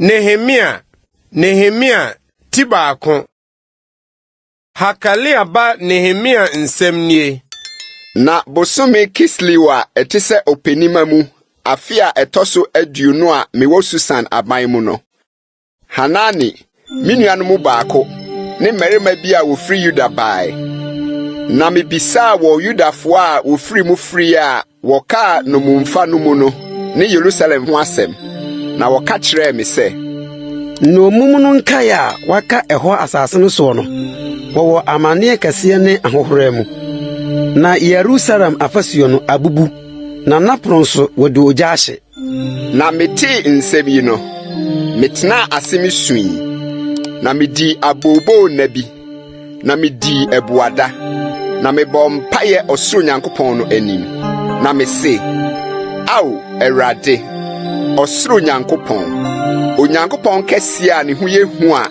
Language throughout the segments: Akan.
Nehemia Nehemia ti baako Hakalia ba Nehemia nsɛm nie. Na bosome Kislew a ɛte sɛ Ɔpɛnima mu afe a ɛtɔ so 20 a mewɔ Susan aban mu no, Hanani, me nuanom mu baako, ne mmarima bi a wɔfiri Yuda bae. Na mibisaa wɔn Yudafoɔ a wɔfiri mu firii a wɔkaa nnommumfa no mu no ne Yerusalem ho asɛm, na wɔka kyerɛɛ me sɛ. Nnommum no nkae a wɔaka ɛhɔ asase no soɔ no, wɔwɔ amanneɛ kɛseɛ ne ahohora mu. Na Yerusalem afasuo no abubu, na n'apono nso, wɔde ogya ahye. Na metee nsɛm yi no, metenaa ase misui, na midii abooboo nna bi, na midii abuada, na mebɔɔ mpaeɛ ɔsoro Nyankopɔn no anim, na mise, Ao, Awurade, ɔsoro Nyankopɔn, Onyankopɔn kɛseɛ a ne ho yɛ hu a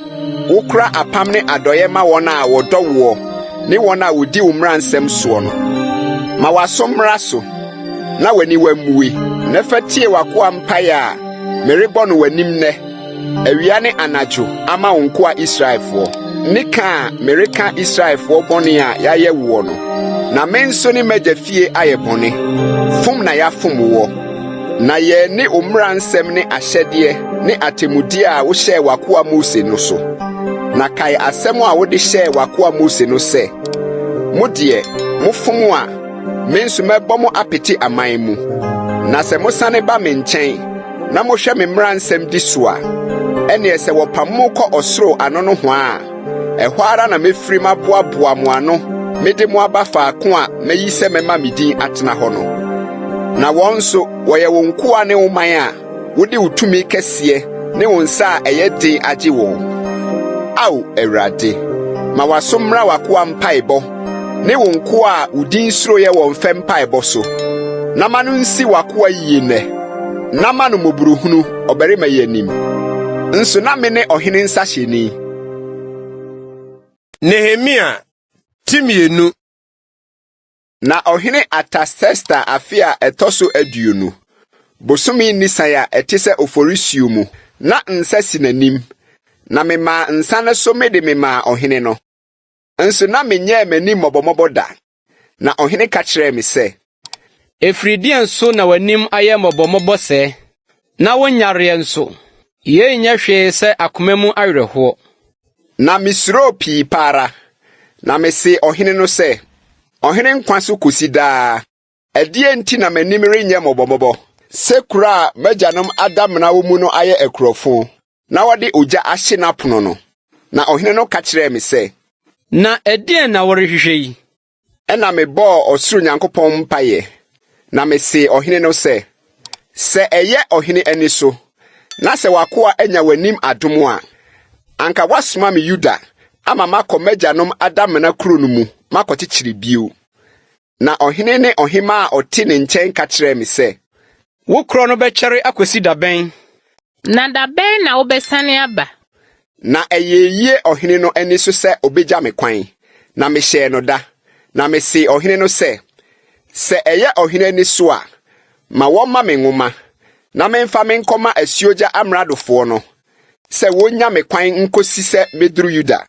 wokora apam ne adɔeɛ ma wɔn a wɔdɔ woɔ ne wɔn a wɔdi wo mmara nsɛm soɔ no, ma w'aso mmra so na w'aniwa mmue, na fa tie w'akoa mpae a merebɔ no w'anim nnɛ, awia ne anadwo ama wo nkoa Israelfoɔ, ne ka a mereka Israelfoɔ bɔne a yɛayɛ woɔ no. Na me nso ne m'agya fie ayɛ bɔne, fom na yɛafom woɔ. Na yɛanni wo mmara nsɛm ne ahyɛdeɛ ne atemmudeɛ a wohyɛɛ w'akoa Mose no so. Na kae asɛm a wode hyɛɛ w'akoa Mose no sɛ, Mo deɛ, mofom a, me nso mɛbɔ mo apete aman mu. Na sɛ mosane ba me nkyɛn na mohwɛ me mmara nsɛm di so a, ɛnneɛ sɛ wɔpam mo kɔ ɔsoro ano nohoa a, ɛhɔ ara na mɛfiri maboaboa mo ano mede mo aba faako a mayi sɛ mɛma me din atena hɔ no. Na wɔn nso, wɔyɛ wo nkoa ne wo man a wode wo tumi kɛseɛ ne wo nsa a ɛyɛ den agye wɔn. Ao Awurade, ma w'aso mmra w'akoa mpaebɔ ne wo nkoa a wo din suro yɛ wɔn fɛ mpaebɔ so, na ma no nsi w'akoa yiye nnɛ, na ma no mmɔborɔhunu ɔbarima yi anim. Nso na mene ɔhene nsahyɛni. Nehemia ti 2. Na ɔhene Artasasta afe a ɛtɔ so 20, bosome Nisan a ɛte sɛ Oforisuo mu, na nsa si n'anim, na memaa nsa no so mede memaa ɔhene no. Nso na menyɛɛ m'anim mmɔbɔmmɔbɔ da. Na ɔhene ka kyerɛɛ me sɛ. Ɛfiri deɛn so na w'anim ayɛ mmɔbɔmmɔbɔ sɛɛ, na wonyareɛ nso? Yei nyɛ hwee sɛ akoma mu awerɛhoɔ. Na misuroo pii pa ara, na misee ɔhene no sɛ, Ɔhene nkwa so kosi daa! Ɛdeɛn nti na m'anim renyɛ mmɔbɔmmɔbɔ, sɛ kuro a m'agyanom adamena wɔ mu no ayɛ akurofo, na wɔde ogya ahye n'apono no? Na ɔhene no ka kyerɛɛ me sɛ. Na ɛdeɛn na worehwehwɛ yi? Ɛnna mebɔɔ ɔsoro Nyankopɔn mpaeɛ, na mesee ɔhene no sɛ, Sɛ ɛyɛ ɔhene ani so, na sɛ w'akoa anya w'anim adom a, anka woasoma me Yuda ama makɔ m'agyanom adamena kuro no mu makɔkyekyere bio. Na ɔhene ne ɔhemmaa a ɔte ne nkyɛn ka kyerɛɛ me sɛ, Wo korɔ no bɛkyɛre akɔsi da bɛn? Na da bɛn na wobɛsane aba? Na ɛyɛɛ yie ɔhene no ani so sɛ ɔbɛgya me kwan, na mehyɛɛ no da, na mesee ɔhene no sɛ, Sɛ ɛyɛ ɔhene ani so a, ma wɔmma me nwoma, na memfa menkɔma asuogya amradofoɔ no, sɛ wɔnnya me kwan nkɔsi sɛ mɛduru Yuda.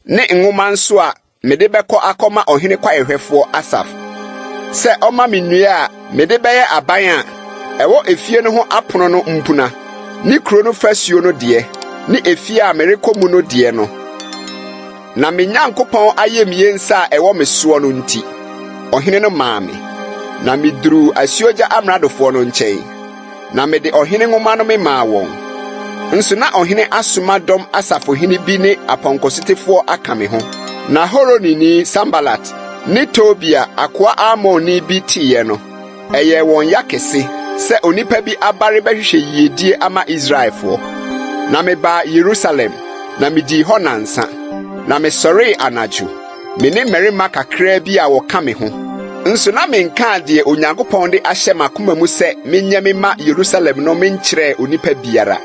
Ne nwoma nso a mede bɛkɔ akɔma ɔhene kwaehwɛfoɔ Asaf, sɛ ɔmma me nnua a mede bɛyɛ aban a ɛwɔ efie no ho apono no mpuna, ne kuro no fasuo no deɛ, ne efie a merekɔ mu no deɛ no. Na me Nyankopɔn ayamye nsa a ɛwɔ me soɔ no nti, ɔhene no maa me, na meduruu asuogya amradofoɔ no nkyɛn. Na mede ɔhene nwoma no memaa wɔn. Nso na ɔhene asoma dɔm asafohene bi ne apɔnkɔsotefoɔ aka me ho. Na Horonini Sanbalat ne Tobia akoa Amonni bi teeɛ no, ɛyɛɛ wɔn ya kɛse sɛ onipa bi aba rebɛhwehwɛ yiedie ama Israelfoɔ. Na mebaa Yerusalem, na midii hɔ nnansa. Na mesɔree anadwo, me ne mmarima kakraa bi a wɔka me ho. Nso na menkaa deɛ Onyankopɔn de ahyɛ m'akoma mu sɛ menyɛ memma Yerusalem no menkyerɛɛ onipa biara.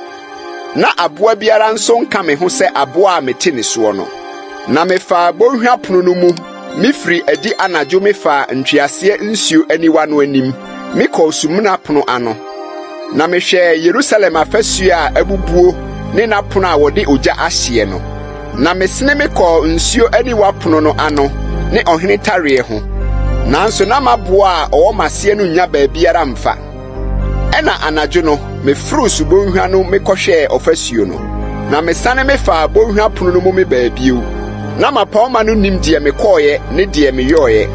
Na aboa biara nso nka me ho sɛ aboa a mete ne soɔ no. Na mefaa Bonhwa Pono no mu mefirii adi anadwo mefaa ntweaseɛ nsuo aniwa no anim mekɔɔ Sumina Pono ano. Na mehwɛɛ Yerusalem afasuo a abubuo ne n'apono a wɔde ogya ahyeɛ no. Na mesene mekɔɔ nsuo aniwa pono no ano ne ɔhene tareɛ ho, nanso na m'aboa a ɔwɔ m'aseɛ no nnya baabiara mfa. Ɛnna anadwo no meforoo subonhwa no mekɔhwɛɛ ɔfasuo no, na mesane mefaa bonhwa pono no mu mebaa bio. Na mmapɔmma no nnim deɛ mekɔeɛ ne deɛ meyɔeɛ.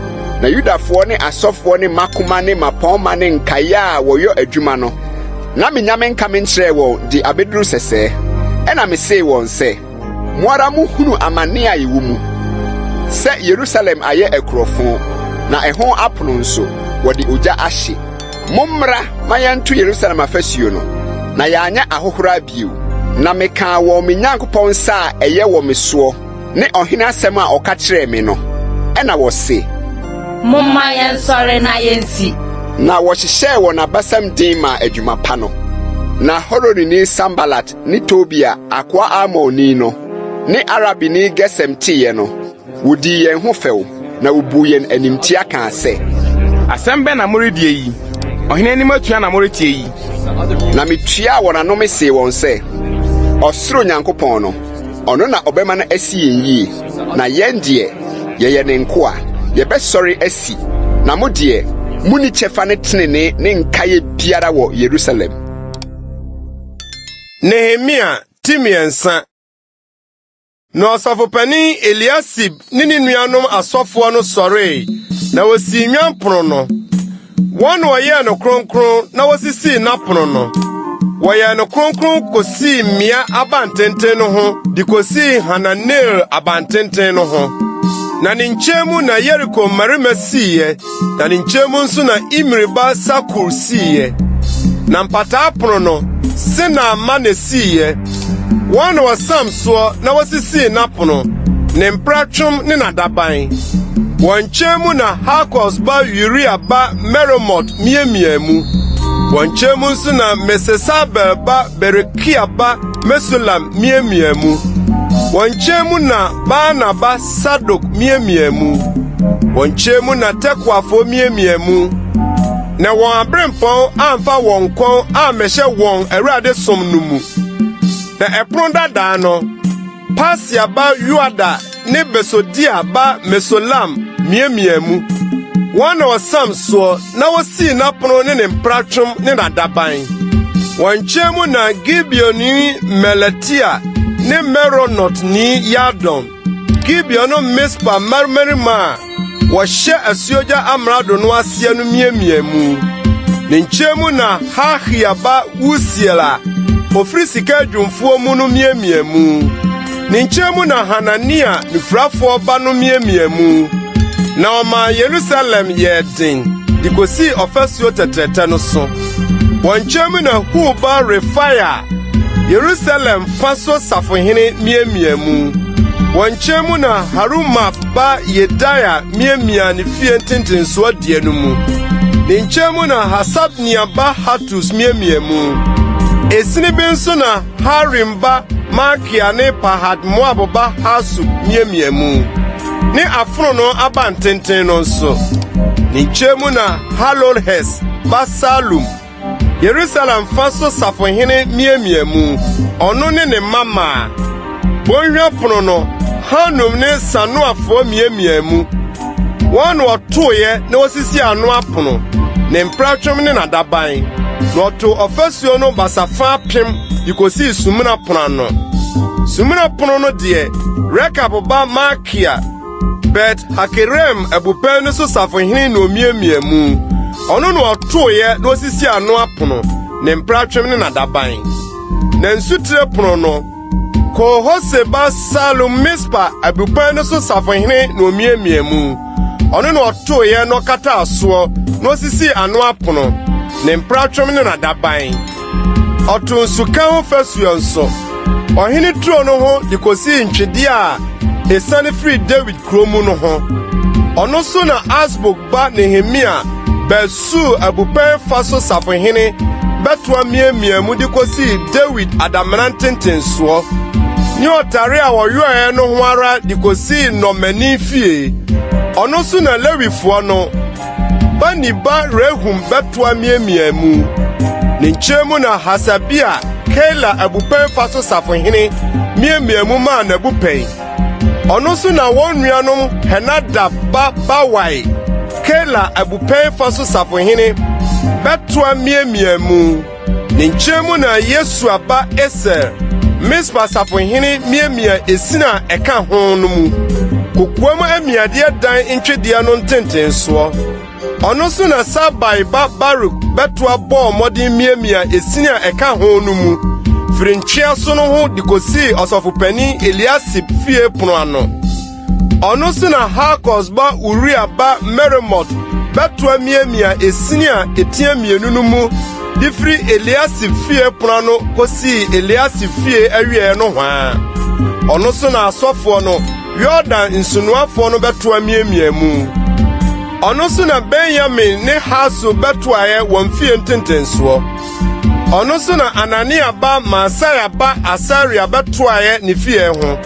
Na Yudafoɔ ne asɔfoɔ ne mmakoma ne mmapɔmma ne nkaeɛ a wɔyɔ adwuma no, na mennya menka menkyerɛɛ wɔn de abɛduru sɛsɛɛ. Ɛnna mesee wɔn sɛ, Mo ara mohunu amane a yɛwɔ mu, sɛ Yerusalem ayɛ akurɔfo, na ɛho apono nso, wɔde ogya ahye. Mommra ma yɛnto Yerusalem afasuo no, na yɛanyɛ ahohora bio. Na mekaa wɔn me Nyankopɔn nsa a ɛyɛ wɔ me soɔ ne ɔhene asɛm a ɔka kyerɛɛ me no. Ɛnna wɔse, Momma yɛnsɔre na yensi. Na wɔhyehyɛɛ wɔn abasam den maa adwuma pa no. Na Horonini Sanbalat ne Tobia akoa Amonni no ne Arabini Gesem teeɛ no, wodii yɛn ho fɛw, na wobuu yɛn animtia kaa sɛ, Asɛm bɛn na moredie yi? Ɔhene anim atua na moreteɛ yi? Na metuaa wɔn ano mesee wɔn sɛ, Ɔsoro Nyankopɔn no, ɔno na ɔbɛma no asi yɛn yie, na yɛn deɛ, yɛyɛ ne nkoa, yɛbɛsɔre asi, na mo deɛ, munni kyɛfa ne tenenee ne nkaeɛ biara wɔ Yerusalem. Nehemia ti mmiɛnsa. Na ɔsɔfopanin Eliasib ne ne nuanom asɔfoɔ no sɔree, na wosii Nnwan Pono no. Wɔn na wɔyɛɛ no kronkron na wosisii n'apono no. Wɔyɛɛ no kronkron kosii Mmea Abantenten no ho de kosii Hananel Abantenten no ho. Na ne nkyɛn mu na Yeriko mmarima siiɛ, na ne nkyɛn mu nso na Imri ba Sakur siiɛ. Na Mpataa Pono no, Senaa mma na esiiɛ. Wɔn na wɔsam soɔ na wosisii n'apono, ne mpratwom ne n'adaban. Wɔn nkyɛn mu na Hakos ba Uria ba Meremot miamiaa mu. Wɔn nkyɛn mu nso na Mesesabel ba Berekia ba Mesulam miamiaa mu. Wɔn nkyɛn mu na Baana ba Sadok miamiaa mu. Wɔn nkyɛn mu na Tekoafoɔ miamiaa mu. Na wɔn aberempɔn amfa wɔn kɔn ammɛhyɛ wɔn Awurade som no mu. Na ɛpono dadaa no, Pasia ba Yoada ne Besodeia ba Mesulam miamiaa mu. Wɔn na wɔsam soɔ na wosii n'apono ne ne mpratwom ne n'adaban. Wɔn nkyɛn mu na Gibeonni Melatia ne Meronotni Yadon, Gibeon ne Mispa mmabarima a wɔhyɛ asuogya amrado no aseɛ no miamiaa mu. Ne nkyɛn mu na Harhaia ba Usiel a ofiri sika adwumfoɔ mu no miamiaa mu. Ne nkyɛn mu na Hanania nifurafoɔ ba no miamiaa mu, na ɔmaa Yerusalem yɛɛ den de kosii ɔfasuo tɛtrɛtɛ no so. Wɔn nkyɛn mu na Hur ba Refaia a Yerusalem fa so safohene miamiaa mu. Wɔn nkyɛn mu na Harumaf ba Yedaia miamiaa ne fie ntentensoɔ deɛ no mu. Ne nkyɛn mu na Hasabnia ba Hatus miamiaa mu. Esini bi nso na Harim ba Malkia ne Pahat-Moab ba Hasub miamiaa mu, ne afononoo abantenten no nso. Ne nkyɛn mu na Hallohes ba Salum, Yerusalem fa so safohene miamiaa mu, ɔno ne ne mma mmaa. Bɔnhwa Pono no, Hanum ne Sanoafoɔ miamiaa mu. Wɔn na wɔtoeɛ na wɔsisii ano apono, ne mpratwom ne n'adaban, na wɔtoo ɔfasuo no basafa apem de kosii Sumina Pono ano. Sumina Pono no deɛ, Rekab ba Malkia, Bet-Hakerem abupɛn no so safohene na omiamiaa mu. Ɔno na ɔtoeɛ na osisii ano apono, ne mpratwom ne n'adaban. Na Nsutire Pono no, Kol-Hose ba Salum Mispa abupɛn no so safohene na omiamiaa mu. Ɔno na ɔtoeɛ na ɔkataa soɔ na osisii ano apono, ne mpratwom ne n'adaban. Ɔtoo nsuka ho fasuo nso, ɔhene turo no ho de kosii ntwedeɛ a esiane firi Dawid kurow mu no ho. Ɔno so na Asbuk ba Nehemia Bet-Sur abupɛn fa so safohene bɛtoa miamiaa mu de kosii Dawid adamena ntentensoɔ, ne ɔtare a wɔyɔeɛ no ho ara de kosii nnɔmmanin fie. Ɔno so na Lewifoɔ no, Bani ba Rehum bɛtoa miamiaa mu. Ne nkyɛn mu na Hasabia, Keila abupɛn fa so safohene, miamiaa mu maa n'abupɛn. Ɔno nso na wɔn nuanom Henadad ba Bawai, Keila abupɛn fa so safohene, bɛtoa miamiaa mu. Ne nkyɛn mu na Yesua ba Eser, Mispa safohene miamiaa esini a ɛka ho no mu, kokoam amiadeɛ dan ntwedeɛ no ntentensoɔ. Ɔno so na Sabai ba Baruk bɛtoa bɔɔ mmɔden miamiaa esini a ɛka ho no mu, firi ntweaso no ho de kosii ɔsɔfopanin Eliasib fie pono ano. Ɔno so na Hakos ba Uria ba Meremot bɛtoa miamiaa esini a etia mmienu no mu de firi Eliasib fie pono ano kosii Eliasib fie awieɛ nohoa. Ɔno so na asɔfoɔ no, Yordan nsunoafoɔ no bɛtoa miamiaa mu. Ɔno so na Benyamin ne Hasub bɛtoaeɛ wɔn fie ntentensoɔ. Ɔno so na Anania ba Maaseia ba Asaria bɛtoaeɛ ne fie ho.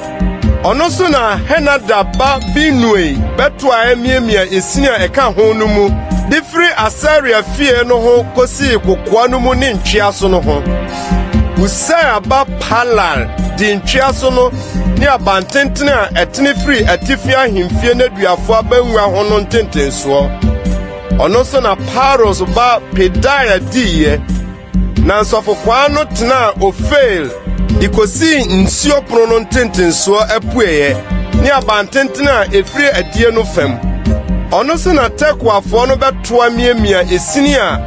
Ɔno so na Henadab ba Binui bɛtoaeɛ miamia esini a ɛka ho no mu de firi Asaria fie no ho kosii kokoa no mu ne ntweaso no ho. Usaia ba Palal di ntweaso no ne abantenten a ɛtene firi atifi ahemfie nneduafo abangua ho no ntentensoɔ. Ɔno nso na Paros ba Pedaia diiɛ. Na nsɔfokwaa no tenaa Ofel de kosii Nsuo Pono no ntentensoɔ apueeɛ ne abantenten a ɛfiri adie no fam. Ɔno so na Tekoafoɔ no bɛtoa miamia esini a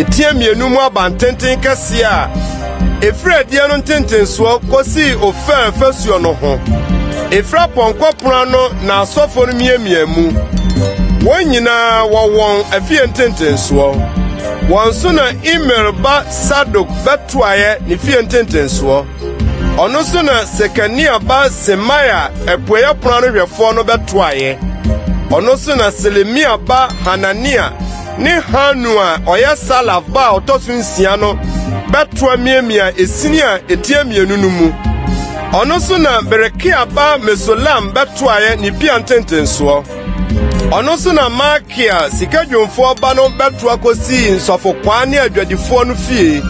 etia mmienu mu abantenten kɛseɛ a ɛfiri adie no ntentensoɔ kosii Ofel fasuo no ho. Ɛfiri apɔnkɔ pono ano na asɔfoɔ no miamia mu. Wɔn nyinaa wɔ wɔn afie ntentensoɔ. Wɔn so na Imer ba Sadok bɛtoaeɛ ne fie ntentensoɔ. Ɔno so na Sekania ba Semaia apueeɛ pono ano hwɛfoɔ no bɛtoaeɛ. Ɔno so na Selemia ba Hanania ne Hanun a ɔyɛ Salaf ba a ɔtɔ so nsia no bɛtoa miamia esini a etia mmienu no mu. Ɔno so na Berekia ba Mesulam bɛtoaeɛ ne pia ntentensoɔ. Ɔno nso na Malkia sikadwumfoɔ ba no bɛtoa kosii nsɔfokwaa ne adwadifoɔ no fie,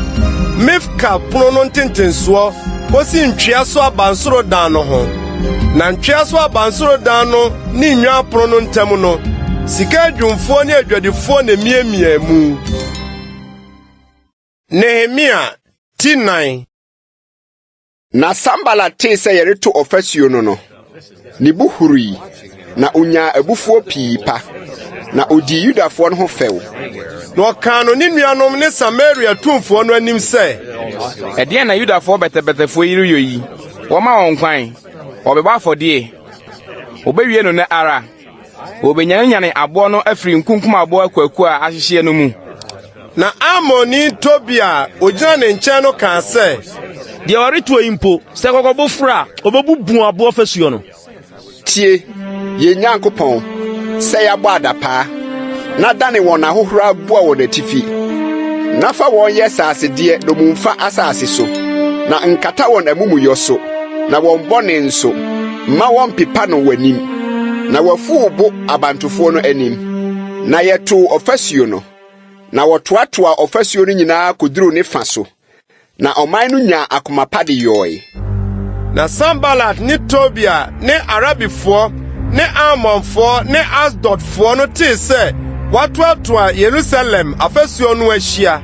Mifka pono no ntentensoɔ kosi ntwea so abansoro dan no ho. Na ntwea so abansoro dan no ne Nnwan Pono no ntam no, sika adwumfoɔ ne adwadifoɔ na emiamiaa mu. Nehemia ti 4. Na Sanbalat tee sɛ yɛreto ɔfasuo no no, ne bo hurui, na onyaa abufuo pii pa, na odii Yudafoɔ no ho fɛw. Na ɔkaa no ne nuanom ne Samaria tumfoɔ no anim sɛ, Ɛdeɛn na Yudafoɔ bɛtɛbɛtɛfoɔ yi reyɔ yi? Wɔmma wɔn kwan, wɔbɛbɔ afɔdeɛ. Wɔbɛwie no nnɛ ara. Wɔbɛnyanennyane aboɔ no afiri nkunkumaboɔ akuakuo a ahyehyeɛ no mu. Na Amonni Tobia a ogyina ne nkyɛn no kaa sɛ, Deɛ ɔretoɔ yi mpo, sɛ kɔkɔbo foro a, ɔbɛbubu aboɔ fasuo no. Tie, yɛn Nyankopɔn, sɛ yɛabɔ adapaa, na dane wɔn ahohora bua wɔn atifi. Na fa wɔn yɛ asasedeɛ nnommumfa asase so, na nkata wɔn amumuyɔ so, na wɔn bɔne nso, mma wɔmmpepa no w'anim. Na wɔafu wo bo abantofoɔ no anim. Na yɛtoo ɔfasuo no, na wɔtoatoaa ɔfasuo no nyinaa kɔduruu ne fa so, na ɔman no nyaa akoma pa de yɔe. Na Sanbalat ne Tobia ne Arabifoɔ ne Amonfoɔ ne Asdodfoɔ no tee sɛ wɔatoatoa Yerusalem afasuo no ahyia,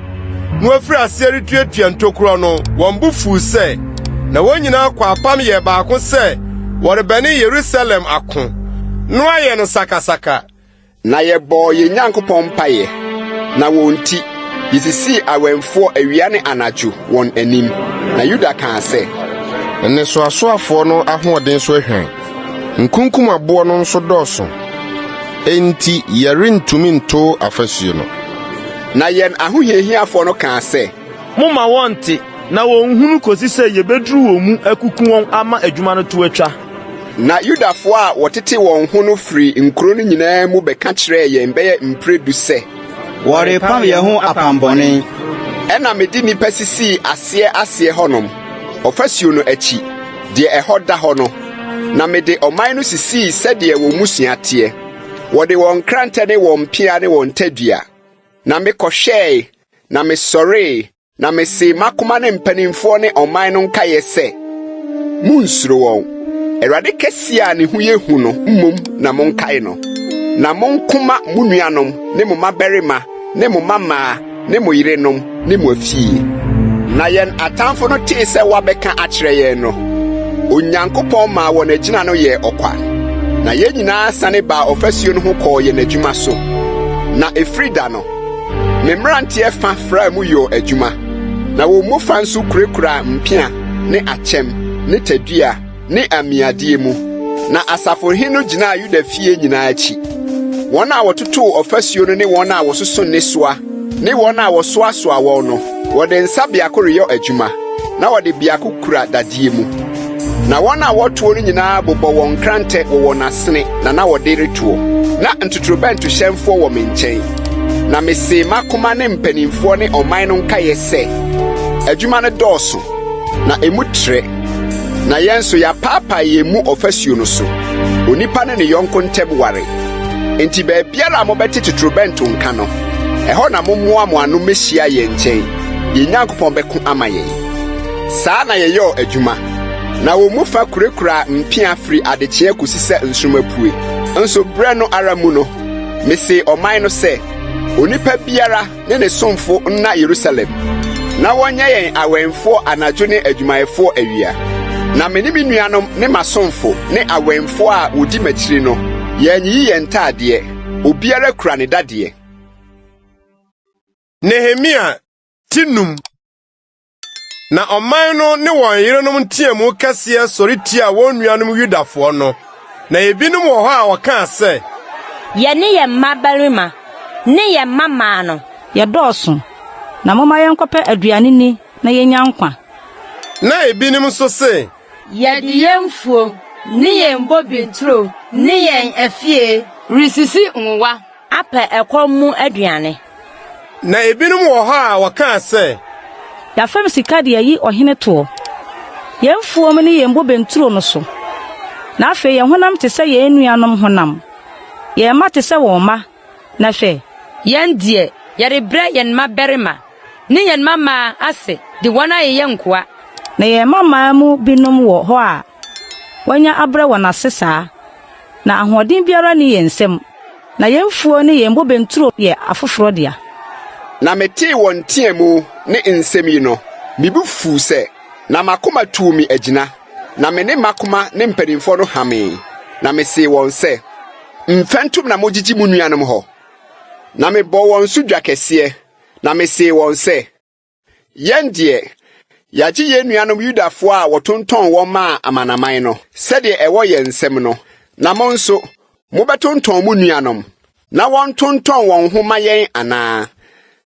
na wɔafiri aseɛ retuatua ntokuro no, wɔn bo fuu sɛ. Na wɔn nyinaa kɔɔ apam yɛɛ baako sɛ wɔrebɛne Yerusalem ako, na wɔayɛ no sakasaka. Na yɛbɔɔ yɛn Nyankopɔn mpaeɛ, na wɔn nti, yesisii awɛmfoɔ awia ne anadwo wɔn anim. Na Yuda kaa sɛ. Nnesoasoafoɔ no ahoɔden so ahwan, nkunkumaboɔ no nso dɔɔso, enti yɛrentumi nto afasuo no. Na yɛn ahohiahiafoɔ no kaa sɛ. Momma wɔnte na wɔnhunu kosi sɛ yebeduru wɔn mu akuku wɔn ama adwuma no to atwa. Na Yudafoɔ a wɔtete wɔn ho no firii nkuro no nyinaa mu bɛka kyerɛɛ yɛn bɛyɛ mprɛdu sɛ. Wɔrepam yɛn ho apam bɔne. Ɛnna mede nnipa sisii aseɛ aseɛ hɔnom, ɔfasuo no akyi, deɛ ɛhɔ da hɔ no, na mede ɔman no sisii sɛdeɛ wɔn mmusua teɛ. Wɔde wɔn nkrantɛ ne wɔn mpea ne wɔn tadua. Na mekɔhwɛe, na mesɔree. Na mesee m'akoma ne mpanimfoɔ ne ɔman no nkaeɛ sɛ, Munnsuro wɔn. Awurade kɛseɛ a ne ho yɛ hu no mmom na monkae no, na monko mma mo nuanom ne mo mmabarima ne mo mmammaa ne mo yerenom ne mo afie. Na yɛn atamfo no tee sɛ wɔabɛka akyerɛ yɛn no, Onyankopɔn maa wɔn agyina no yɛɛ ɔkwa. Na yɛn nyinaa sane baa ɔfasuo no ho kɔɔ yɛn adwuma so. Na ɛfiri da no, Me mmeranteɛ fa fraa mu yɔɔ adwuma, na wɔn mu fa nso kurakuraa mpea ne akyɛm ne tadua ne amiadeɛ mu. Na asafohene no gyinaa Yuda fie nyinaa akyi, wɔn a wɔtotoo ɔfasuo no ne wɔn a wɔsoso nnesoa ne wɔn a wɔsoasoa wɔn no, wɔde nsa biako reyɔ adwuma, na wɔde biako kura dadeɛ mu. Na wɔn a wɔtoɔ no nyinaa bobɔ wɔn nkrantɛ wɔ wɔn asene na na wɔde retoɔ. Na ntotorobɛntohyɛnfoɔ wɔ me nkyɛn. Na mesee m'akoma ne mpanimfoɔ ne ɔman no nkaeɛ sɛ, Adwuma no dɔɔso, na emu trɛ, na yɛn nso yɛapaapae yɛn mu ɔfasuo no so, onipa ne ne yɔnko ntam ware. Enti baabiara a mobɛte totorobɛnto nka no, ɛhɔ na mommoa mo ano mmehyia yɛn nkyɛn, yɛn Nyankopɔn bɛko ama yɛn. Saa na yɛyɔɔ adwuma, na wɔn mu fa kurakuraa mpea firi adekyeɛ kɔsi sɛ nsoromma pue. Nso berɛ no ara mu no, mesee ɔman no sɛ, Onipa biara ne ne somfo nna Yerusalem, na wɔnyɛ yɛn awɛmfoɔ anadwo ne adwumayɛfoɔ awia. Na me ne me nuanom ne m'asomfo ne awɛmfoɔ a wɔdi m'akyiri no, yɛanyiyi yɛn ntadeɛ, obiara kura ne dadeɛ. Nehemia ti num. Na ɔman no ne wɔn yerenom nteɛmu kɛseɛ sɔre tiaa wɔn nuanom Yudafoɔ no. Na ebinom wɔ hɔ a wɔkaa sɛ. Yɛne yɛn mmabarima ne yɛn mmammaa no. Yɛdɔɔso, na momma yɛnkɔpɛ aduane nni na yennya nkwa. Na ebinom nso se. Yɛde yɛn mfuo ne yɛn bobe nturo ne yɛn afie. Resisi nwowa. Apɛ ɛkɔm mu aduane. Na ebinom wɔ hɔ a wɔkaa sɛ. Yɛafɛm sika de ayi ɔhene toɔ, yɛn mfuom ne yɛn bobe nturo no so, na afei yɛn honam te sɛ yɛn nuanom honam, yɛn mma te sɛ wɔn mma, na hwɛ! Yɛn deɛ, yɛrebrɛ yɛn mmabarima ne yɛn mmammaa ase de wɔn ayeyɛ nkoa. Na yɛn mmammaa mu binom wɔ hɔ a wɔanya abrɛ wɔn ase saa, na ahoɔden biara nni yɛn nsam, na yɛn mfuo ne yɛn bobe nturo yɛ afoforɔ dea. Na metee wɔn nteamu ne nsɛm yi no, me bo fuu sɛ, na m'akoma tuu me agyina, na me ne m'akoma ne mpanimfoɔ no hamee, na mesee wɔn sɛ, Mfɛntom na mogyegye mo nuanom hɔ? Na mebɔɔ wɔn so dwa kɛseɛ, na mesee wɔn sɛ, Yɛn deɛ, yɛagye yɛn nuanom Yudafoɔ a wɔtontɔn wɔn maa amanaman no, sɛdeɛ ɛwɔ yɛn nsam no, na mo nso, mobɛtontɔn mo nuanom, na wɔntontɔn wɔn ho mma yɛn anaa?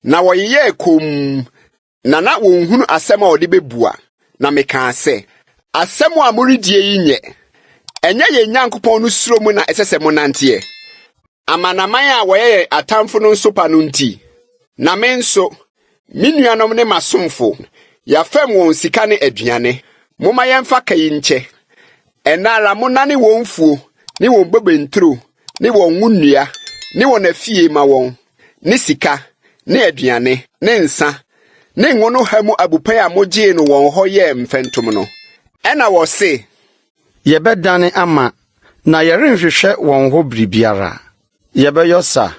Na wɔyeyɛɛ komm, na na wɔnhunu asɛm a wɔde bɛbua. Na mekaa sɛ, Asɛm a moredie yi nyɛ. Ɛnyɛ yɛn Nyankopɔn no suro mu na ɛsɛ sɛ monanteɛ? Amanaman a wɔyɛ yɛn atamfo no nsopa no nti, na me nso, me nuanom ne m'asomfo, yɛafɛm wɔn sika ne aduane. Momma yɛmfa ka yi nkyɛ. Ɛnnɛ ara monnane wɔn mfuo ne wɔn bobe nturo ne wɔn ngo nnua ne wɔn afie mma wɔn, ne sika, ne aduane, ne nsa, ne ngo no ha mu abupɛn a mogyee no wɔn hɔ yɛɛ mfɛntom no. Ɛnna wɔse. Yɛbɛdane ama, na yɛrenhwehwɛ wɔn hɔ biribiara. Yɛbɛyɔ sa,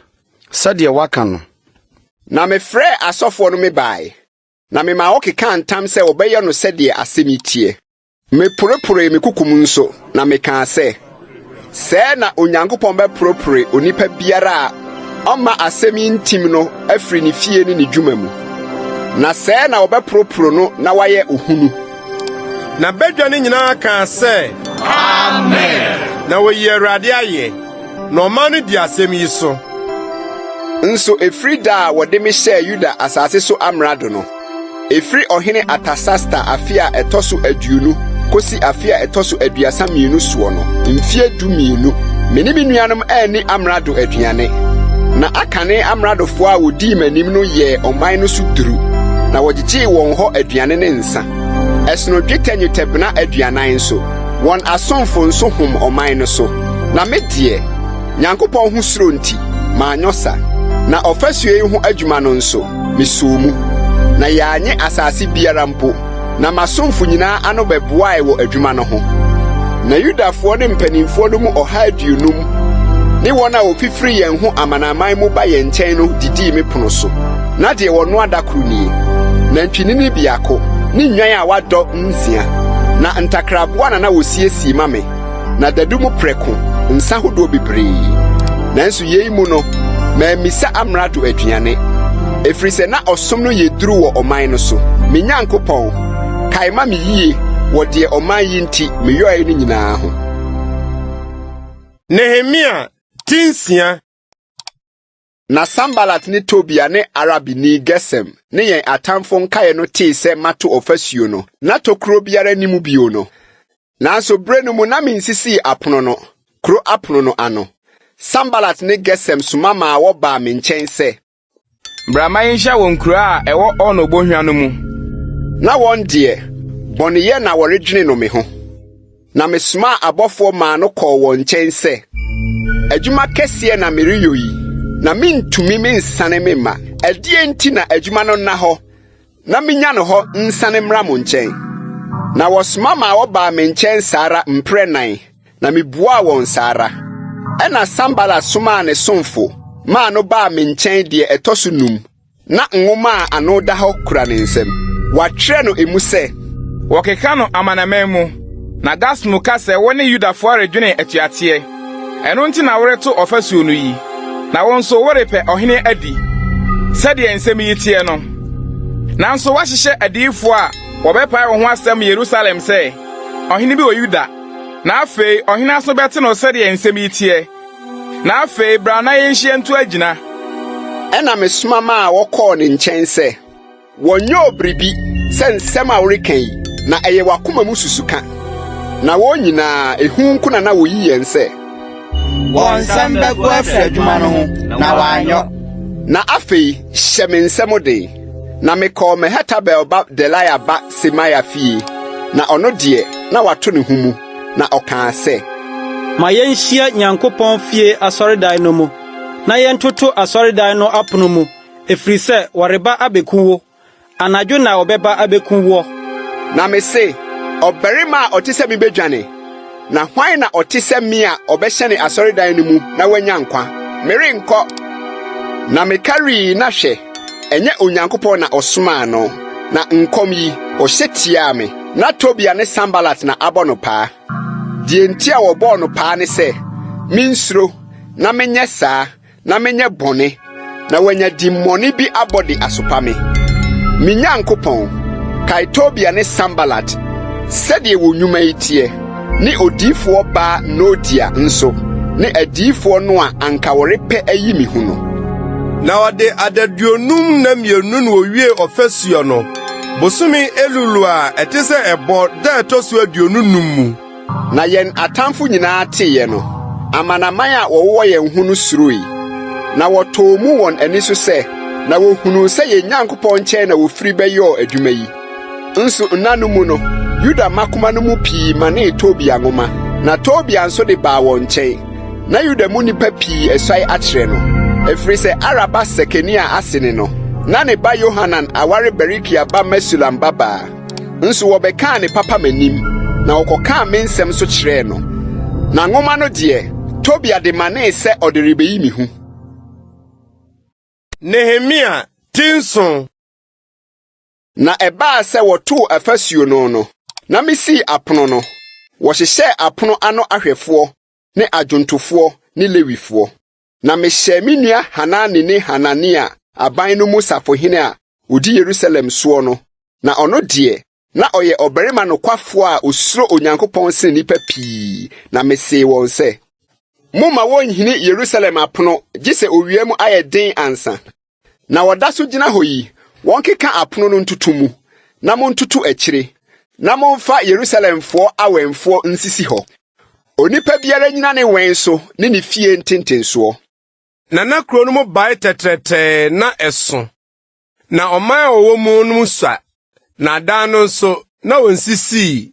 sɛdeɛ woaka no. Na mefrɛɛ asɔfoɔ no mebae, na memaa wɔkekaa ntam sɛ wɔbɛyɛ no sɛdeɛ asɛm yi teɛ. Meporeporee me kokom nso, na mekaa sɛ, Sɛɛ na Onyankopɔn bɛporopore onipa biara a ɔmma asɛm yi ntim no afiri ne fie ne ne dwuma mu, na sɛɛ na wɔbɛporoporo no na wayɛ ohunu. Na badwa no nyinaa kaa sɛ, Amen! Na wɔyii Awurade ayɛ, na ɔman no dii asɛm yi so. Nso ɛfiri da a wɔde me hyɛɛ Yuda asase so amrado no, ɛfiri ɔhene Artasasta afe a ɛtɔ so 20 kɔsi afe a ɛtɔ so 32 soɔ no, mfeɛ 12, me ne me nuanom anni amrado aduane. Na akane amradofoɔ a wɔdii m'anim no yɛɛ ɔman no so duru, na wɔgyegyee wɔn hɔ aduane ne nsa. Ɛsono dwetɛ nnwetɛbena 40 nso, wɔn asomfo nso hom ɔman no so. Na me deɛ, Nyankopɔn ho suro nti, manyɔ sa. Na ɔfasuo yi ho adwuma no nso, mesoo mu. Na yɛannye asase biara mpo, na m'asomfo nyinaa ano bɛboae wɔ adwuma no ho. Na Yudafoɔ ne mpanimfoɔ no mu 150 ne wɔn a wɔfifiri yɛn ho amanaman mu ba yɛn nkyɛn no didii me pono so. Na deɛ wɔnoa da koro nie, nantwinini biako ne nnwan a wɔadɔ nsia, na ntakraboa na na wɔsiesie ma me, na dadu mu prɛko, nsa hodoɔ bebree. Nanso yei mu no, mammisa amrado aduane, ɛfiri sɛ na ɔsom no yɛ duru wɔ ɔman no so. Me Nyankopɔn, kae ma me yie wɔ deɛ ɔman yi nti meyɔeɛ no nyinaa ho. Nehemia ti nsia. Na Sanbalat ne Tobia ne Arabni Gesem ne yɛn atamfo nkae no tee sɛ mato ɔfasuo no, na tokuro biara nni mu bio no. Nanso bere no mu na minsisii apono no, kuro apono no ano. Sanbalat ne Gesem soma maa wɔbaa me nkyɛn sɛ. Bra ma yenhyia wɔ nkuraa a ɛwɔ Ono Bonhwa no mu. Na wɔn deɛ, bɔneyɛ na wɔredwene no me ho. Na mesomaa abɔfoɔ maa no kɔɔ wɔn nkyɛn sɛ, Adwuma kɛseɛ na mereyɔ yi, na mentumi mensane memma. Ɛdeɛn nti na adwuma no nna hɔ na menya no hɔ nsane mmra mo nkyɛn? Na wɔsoma maa wɔbaa me nkyɛn saa ara mprɛ nan, na mibuaa wɔn saa ara. Ɛnna Sanbalat somaa ne somfo maa no baa me nkyɛn deɛ ɛtɔ so num, na nwoma a ano da hɔ kura ne nsam. Wɔatwerɛ no emu sɛ. Wɔkeka no amanaman mu, na Gasmu ka sɛ wo ne Yudafoɔ redwene atuateɛ. Ɛno nti na woreto ɔfasuo no yi, na wo nso worepɛ ɔhene adi, sɛdeɛ nsɛm yi teɛ no. Nanso woahyehyɛ adiyifoɔ a wɔbɛpae wo ho asɛm Yerusalem sɛ, 'Ɔhene bi wɔ Yuda. Na afei ɔhene aso bɛte no sɛdeɛ nsɛm yi teɛ. Na afei bra na yenhyia ntu agyina. Ɛnna mesoma maa wɔkɔɔ ne nkyɛn sɛ, Wɔnyɛɛ biribi sɛ nsɛm a woreka yi, na ɛyɛ w'akoma mu susuka. Na wɔn nyinaa, ehu nko na na woyi yɛn sɛ. Wɔn nsam bɛgo afiri adwuma no ho, na wɔanyɔ. Na afei hyɛ me nsam den. Na mekɔɔ Mehetabel ba Delaia ba Semaia fie, na ɔno deɛ, na wato ne ho mu, na ɔkaa sɛ. Ma yenhyia Nyankopɔn fie asɔredan no mu, na yɛntoto asɔredan no apono mu, efiri sɛ wɔreba abeku wo. Anadwo na wɔbɛba abeku woɔ. Na mise, Ɔbarima a ɔte sɛ me bedwane? Na hwan na ɔte sɛ me a ɔbɛhyɛne asɔredan no mu na wanya nkwa? Merenkɔ! Na mekarii na hwɛ, ɛnyɛ Onyankopɔn na ɔsomaa no, na nkɔm yi, ɔhyɛ tiaa me. Na Tobia ne Sanbalat na abɔ no paa. Deɛ enti a wɔbɔɔ no paa ne sɛ, minsuro na menyɛ saa na menyɛ bɔne, na wɔanya dimmɔne bi abɔ de asopa me. Me Nyankopɔn, kae Tobia ne Sanbalat sɛdeɛ wɔn nnwuma yi teɛ, ne odiyifoɔ baa Noadia nso, ne adiyifoɔ no a anka wɔrepɛ ayi me hu no. Na ɔde adaduonum nna mmienu na owiee ɔfasuo no, bosome Elul a ɛte sɛ ɛbɔ da a ɛtɔ so 25 mu. Na yɛn atamfo nyinaa teeɛ no, amanaman a wɔwowɔ yɛn ho no suroe, na wɔtɔɔ mu wɔn ani so sɛ, na wɔhunuu sɛ yɛn Nyankopɔn nkyɛn na wɔfiri bɛyɔɔ adwuma yi. Nso nna no mu no, Yuda mmakoma no mu pii manee Tobia nwoma, na Tobia nso de baa wɔn nkyɛn. Na Yuda mu nnipa pii asuae akyerɛ no, ɛfiri sɛ Ara ba Sekania ase ne no, na ne ba Yohanan aware Berekia ba Mesulam babaa. Nso wɔbɛkaa ne papa m'anim, na wɔkɔkaa me nsɛm nso kyerɛɛ no. Na nwoma no deɛ, Tobia de manee sɛ ɔde rebeyi me hu. Nehemia ti nson. Na ɛbaa sɛ wɔtoo afasuo no no, na misii apono no, wɔhyehyɛɛ apono ano ahwɛfoɔ ne adwontofoɔ ne Lewifoɔ. Na mehyɛɛ me nua Hanani ne Hanania aban no mu safohene a odi Yerusalem soɔ no, na ɔno deɛ, na ɔyɛ ɔbarima nokwafoɔ a osuro Onyankopɔn sene nnipa pii, na mesee wɔn sɛ, Momma wonnhini Yerusalem apono gye sɛ owia mu ayɛ den ansa. Na wɔda so gyina hɔ yi, wɔnkeka apono no ntoto mu, na montoto akyire, na momfa Yerusalemfoɔ awɛmfoɔ nsisi hɔ. Onipa biara nnyina ne wɛn so ne ne fie ntentensoɔ. Na na kurow no mu bae tɛtrɛtɛɛ na ɛso, na ɔman a wɔwɔ mu no mu sua, na adan no nso, na wonsisii.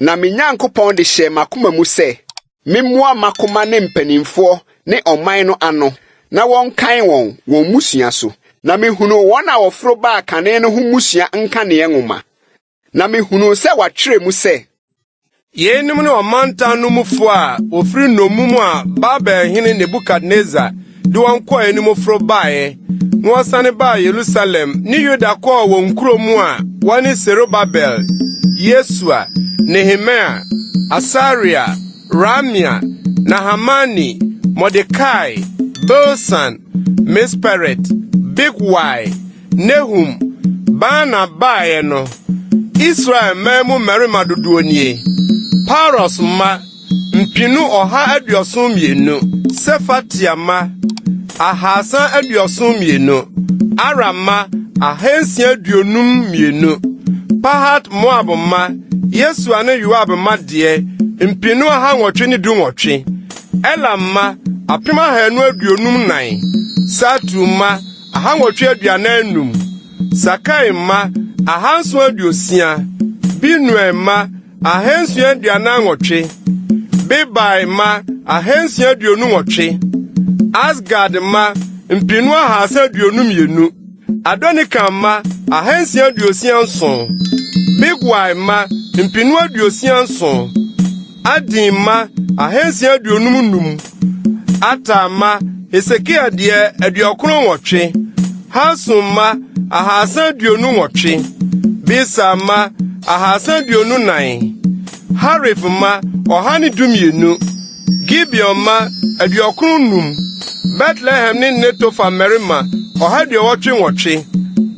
Na me Nyankopɔn de hyɛɛ m'akoma mu sɛ memmoa mmakoma ne mpanimfoɔ ne ɔman no ano na wɔnkan wɔn, wɔn mmusua so. Na mehunuu wɔn a wɔforo baa kane no ho mmusua nkaneeɛ nwoma, na mehunuu sɛ wɔatwerɛ mu sɛ. Yeinom ne ɔmantam no mufo a wɔfiri nnommum a Babel hene Nebukadnesar de wɔn kɔe no mu foro baeɛ, na wɔsane baa Yerusalem ne Yuda kɔɔ wɔn nkuro mu a wɔne Serubabel, Yesua, Nehemia, Asaria, Raamia, Nahamani, Mordekai, Bilsan, Misperet, Bigwai, Nehum, Baana baeɛ no, Israel mmaa mu mmarima dodoɔ nie: Paros mma, 272; Sefatia mma, 372; Arah mma, 652; Pahat-Moab mma, Yesua ne Yoab mma deɛ, 818. Elam mma, 2,254; Satu mma, 845; Sakai mma, 760; Binui mma, 648; Bebai mma, 628; Asgad mma, 322; Adonikam mma, 667; Bigwai mma, 667; Adin mma, 655; Ater mma, Hesekia deɛ, 98; Hasum mma, 328; Besai mma, 324; Harif mma, 112; Gibeon mma, 95; Betlehem ne Netofa mmarima, 188;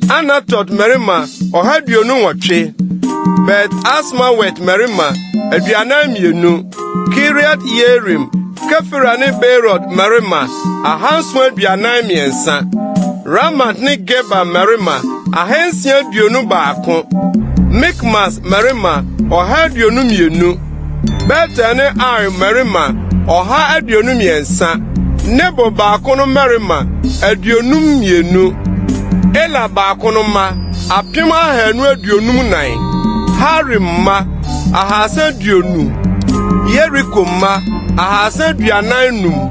Anatot mmarima, 128; Bet-Asmawet mmarima, 42; Kiriat-Yearim, Kefira ne Beerot mmarima, 743; Ramat ne Geba mmarima, 621; Mikmas mmarima, 122; Betel ne Ai mmarima, 123; Nebo baako no mmarima, 52; Ela baako no mma, 2,254; Harim mma, 320; Yeriko mma, 345;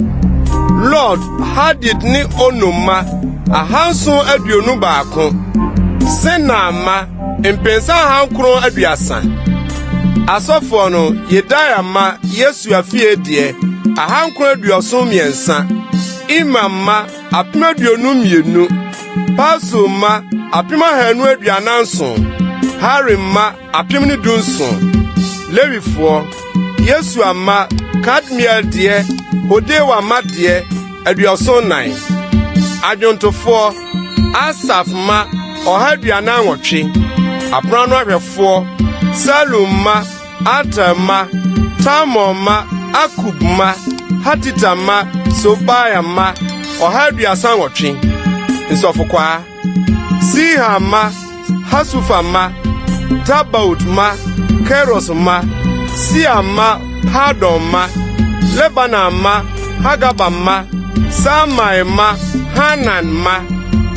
Lod, Hadid ne Ono mma, 721; Senaa mma, 930. Asɔfoɔ no, Yedaia mma, Yesua fie deɛ, 973; Imer mma, 22,000; Pasur mma, 247; Harim mma, 1,017. Lewifoɔ, Yesua mma, Kadmiel deɛ, Hodewa mma deɛ, 74. Adwontofoɔ, Asaf mma, 148. Apono ano ahwɛfoɔ, Salum mma, Ater mma, Talmon mma, Akub mma, Hatita mma, Sobai mma, 138. Nsɔfokwaa, Siha mma, Hasufa mma, Tabaot mma, Keros mma, Sia mma, Padon mma, Lebana mma, Hagaba mma, Salmai mma, Hanan mma,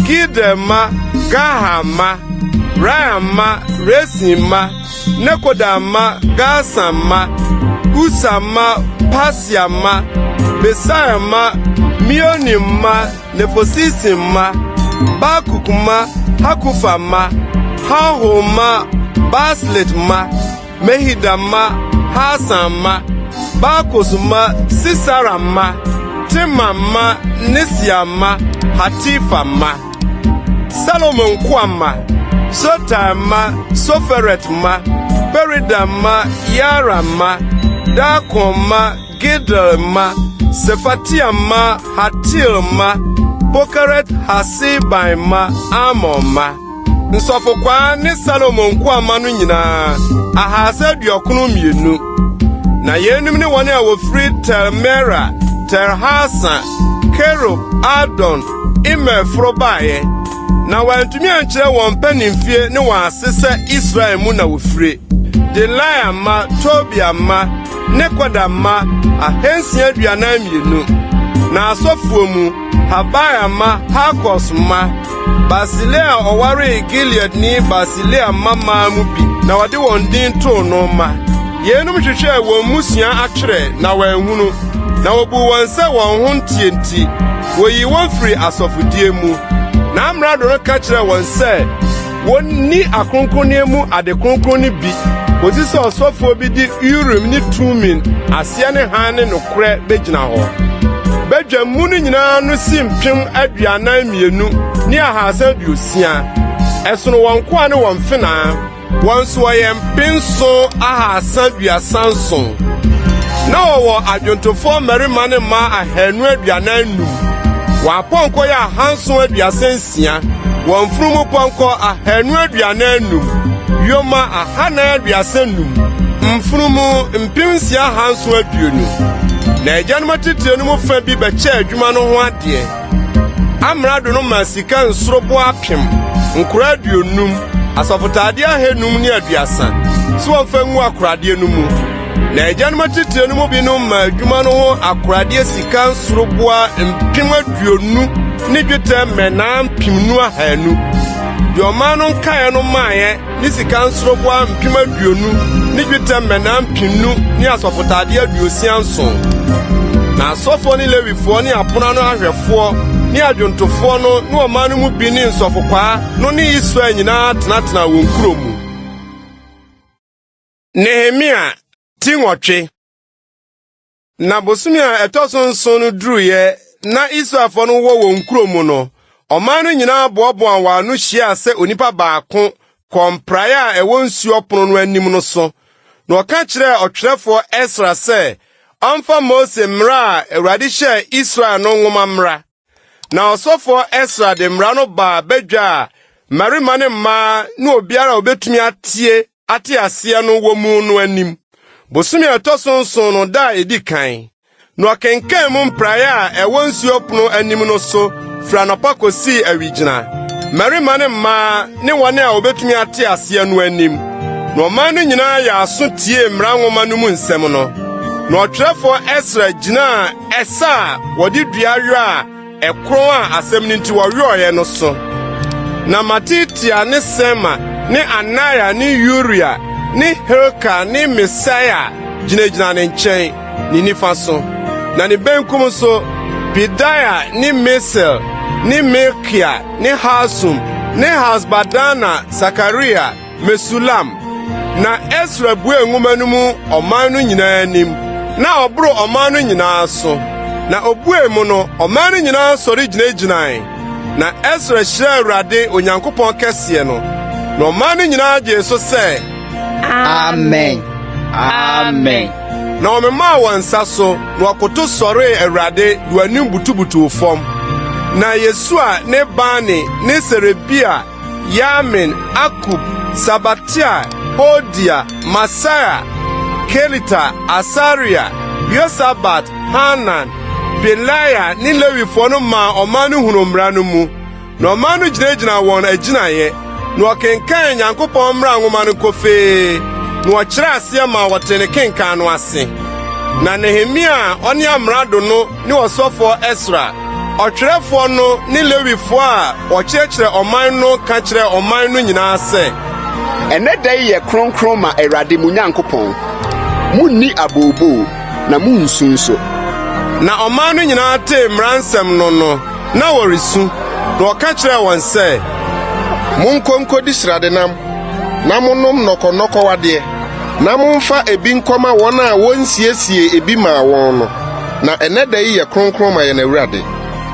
Gidel mma, Gahar mma, Raia mma, Resin mma, Nekoda mma, Gasam mma, Usa mma, Pasea mma, Besai mma, Meonim mma, Nefusesim mma, Bakuk mma, Hakufa mma, Harhur mma, Baslit mma, Mehida mma, Harsa mma, Barkos mma, Sisera mma, Tema mma, Nesia mma, Hatifa mma. Salomo nkoa mma, Sotai mma, Soferet mma, Perida mma, Yaara mma, Darkon mma, Gidel mma, Sefatia mma, Hatil mma, Pokeret Hasebaim mma, Amon mma. Nsɔfokwaa ne Salomo nkoa mma no nyinaa, 392. Na yeinom ne wɔn a wɔfiri Tel-Mera, Tel-Harsa, Kerub, Adon, Imer foro baeɛ, na wɔantumi ankyerɛ wɔn mpanimfie ne wɔn ase sɛ Israel mu na wɔfire. Delaia mma, Tobia mma, Nekoda mma, 642. Na asɔfoɔ mu, Habaia mma, Hakos mma, Barsilai a ɔwaree Gileadni Barsilai mmammaa mu bi na wɔde wɔn din too no mma. Yeinom hwehwɛɛ wɔn mmusua atwerɛ na wɔanhunu, na wɔbuu wɔn sɛ wɔn ho nteɛ nti, wɔyii wɔn firii asɔfodie mu. Na amrado no ka kyerɛɛ wɔn sɛ wonni akronkronneɛ mu ade kronkron no bi kosi sɛ ɔsɔfoɔ bi de Urim ne Tumim aseɛ ne hann ne nokorɛ begyina hɔ. Badwam mu no nyinaa no si 43,360. Ɛsono wɔn nkoa ne wɔn mfenaa. Wɔn nso wɔyɛ 7337. Na wɔwɔ adwontofoɔ mmarima ne mmaa 245. Wɔn apɔnkɔ yɛ 736, wɔn mfunumupɔnkɔ 245, yoma 435, mfunumu 6,720. Na agyanom atitire no mu fa bi bɛkyɛɛ adwuma no ho adeɛ. Amrado no maa sika nsoroboa 1000, nkora 50, asɔfotadeɛ 530, sɛ wɔmfa ngu akoradeɛ no mu. Na agyanom atitire no mu binom maa adwuma no ho akoradeɛ sika nsoroboa 20,000 ne dwetɛ mmɛnnaa 2,500. Deɛ ɔman no nkaeɛ no maeɛ ne sika nsoroboa 20,000 ne dwetɛ mmɛnnaa 5,000 ne asɔfotadeɛ 67. Na asɔfoɔ ne Lewifoɔ ne apono ano ahwɛfoɔ ne adwontofoɔ no ne ɔman no mu bi ne nsɔfokwaa no ne Israel nyinaa tenatenaa wɔn nkuro mu. Nehemia ti 8. Na bosome a ɛtɔ so nson no duruiɛ na Israelfoɔ no wɔ wɔn nkuro mu no, ɔman no nyinaa boaboaa wɔn ano hyiaa sɛ onipa baako kɔɔ mpraeɛ a ɛwɔ nsuo pono no anim no so. Na wɔka kyerɛɛ ɔtwerɛfoɔ Esra sɛ ɔmfa Mose mmara a Awurade hyɛɛ Israel no nwoma mmra. Na ɔsɔfoɔ Esra de mmara no baa badwa a mmarima ne mmaa ne obiara a obetumi atie ate aseɛ no wɔ mu no anim, bosome a ɛtɔ so nson no da a edi kan. Na ɔkenkan mu mpraeɛ a ɛwɔ nsuo pono anim no so firi anɔpa kosii awigyina, mmarima ne mmaa ne wɔn a wobetumi ate aseɛ no anim. Na ɔman no nyinaa yɛɛ aso tiee mmara nwoma no mu nsɛm no. Na ɔtwerɛfoɔ Esra gyinaa ɛsa a wɔde dua yɔ a ɛkorɔn a asɛm no nti wɔyɔeɛ no so. Na Matitia ne Sema ne Anaia ne Uria ne Hilkia ne Mesaia gyinagyina ne nkyɛn, ne nifa so. Na ne benkum so, Pedaia ne Misael ne Malkia ne Hasum ne Hasbadana Sakaria Mesulam. Na Esra buee nwoma no mu ɔman no nyinaa anim, na ɔboro ɔman no nyinaa so. Na obuee mu no, ɔman no nyinaa sɔre gyinagyinae. Na Esra hyiraa Awurade, Onyankopɔn kɛseɛ no. Na ɔman no nyinaa gyee so sɛ, Amen! Amen! Na wɔmemaa wɔn nsa so, na wɔkoto sɔree Awurade de wɔn anim butubutuw fam. Na Yesua ne Bani ne Serebia Yamin, Akub, Sabatia, Hodia, Maaseia, Kelita, Asaria, Yosabat, Hanan, Pelaia ne Lewifoɔ no maa ɔman no hunuu mmara no mu. Na ɔman no gyinagyinaa wɔn agyinaeɛ, na wɔkenkan Nyankopɔn mmara nwoma no kofee, na wɔkyerɛɛ aseɛ maa wɔtee ne kenkan no ase. Na Nehemia a ɔne amrado no ne ɔsɔfoɔ Esra, Ɔtwerɛfoɔ no ne Lewifoɔ a wɔkyerɛkyerɛ ɔman no ka kyerɛɛ ɔman no nyinaa sɛ. Ɛnnɛ da yi yɛ kronkron ma Awurade mo Nyankopɔn. Munnni abooboo, na munnsu nso. Na ɔman no nyinaa tee mmara nsɛm no no, na wɔresu. Na wɔka kyerɛɛ wɔn sɛ. Monkɔ nkodi sradenam, na monnom nnɔkɔnnɔkɔwadeɛ, na momfa ebi nkɔma wɔn a wonsiesiee ebi maa wɔn no. Na ɛnnɛ da yi yɛ kronkron ma yɛn Awurade,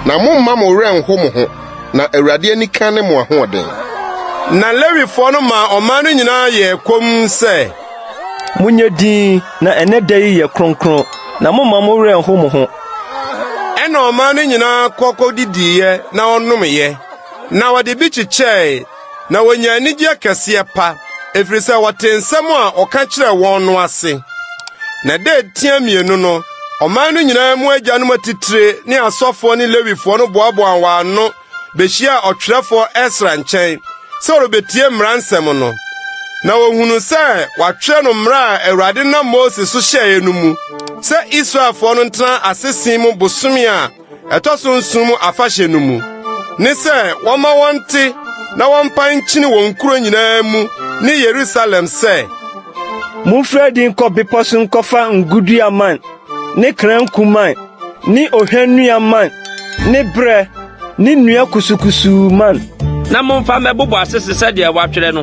na mommma mo werɛ nho mo ho, na Awurade anika ne mo ahoɔden. Na Lewifoɔ no maa ɔman no nyinaa yɛɛ komm sɛ. Monyɛ dinn, na ɛnnɛ da yi yɛ kronkron, na mommma mo werɛ nho mo ho. Ɛnna ɔman no nyinaa kɔ kɔdidiiɛ na wɔnomeeɛ, na wɔde bi kyekyɛe, na wɔnyaa anigyeɛ kɛseɛ pa, ɛfiri sɛ wɔtee nsɛm a ɔka kyerɛɛ wɔn no ase. Na da a ɛtia mmienu no, ɔman no nyinaa mu agyanom atitire ne asɔfoɔ ne Lewifoɔ no boaboaa wɔn ano behyiaa ɔtwerɛfoɔ Esra nkyɛn sɛ wɔrebetie mmara nsɛm no. Na wɔhunuu sɛ wɔatwerɛ no mmara a Awurade nam Mose so hyɛeɛ no mu sɛ Israelfoɔ no ntena asese mu bosome a ɛtɔ so nson mu afahyɛ no mu, ne sɛ wɔmma wɔnte na wɔmpae nkyini wɔn nkuro nyinaa mu ne Yerusalem sɛ. Momfiri adi nkɔ bepɔ so nkɔfa ngodua mman ne kranku mman ne ohwannua mman ne berɛ. ne nnua kusukusuu mman. Na momfa mmɛbobɔ asese sɛdeɛ wɔatwerɛ no.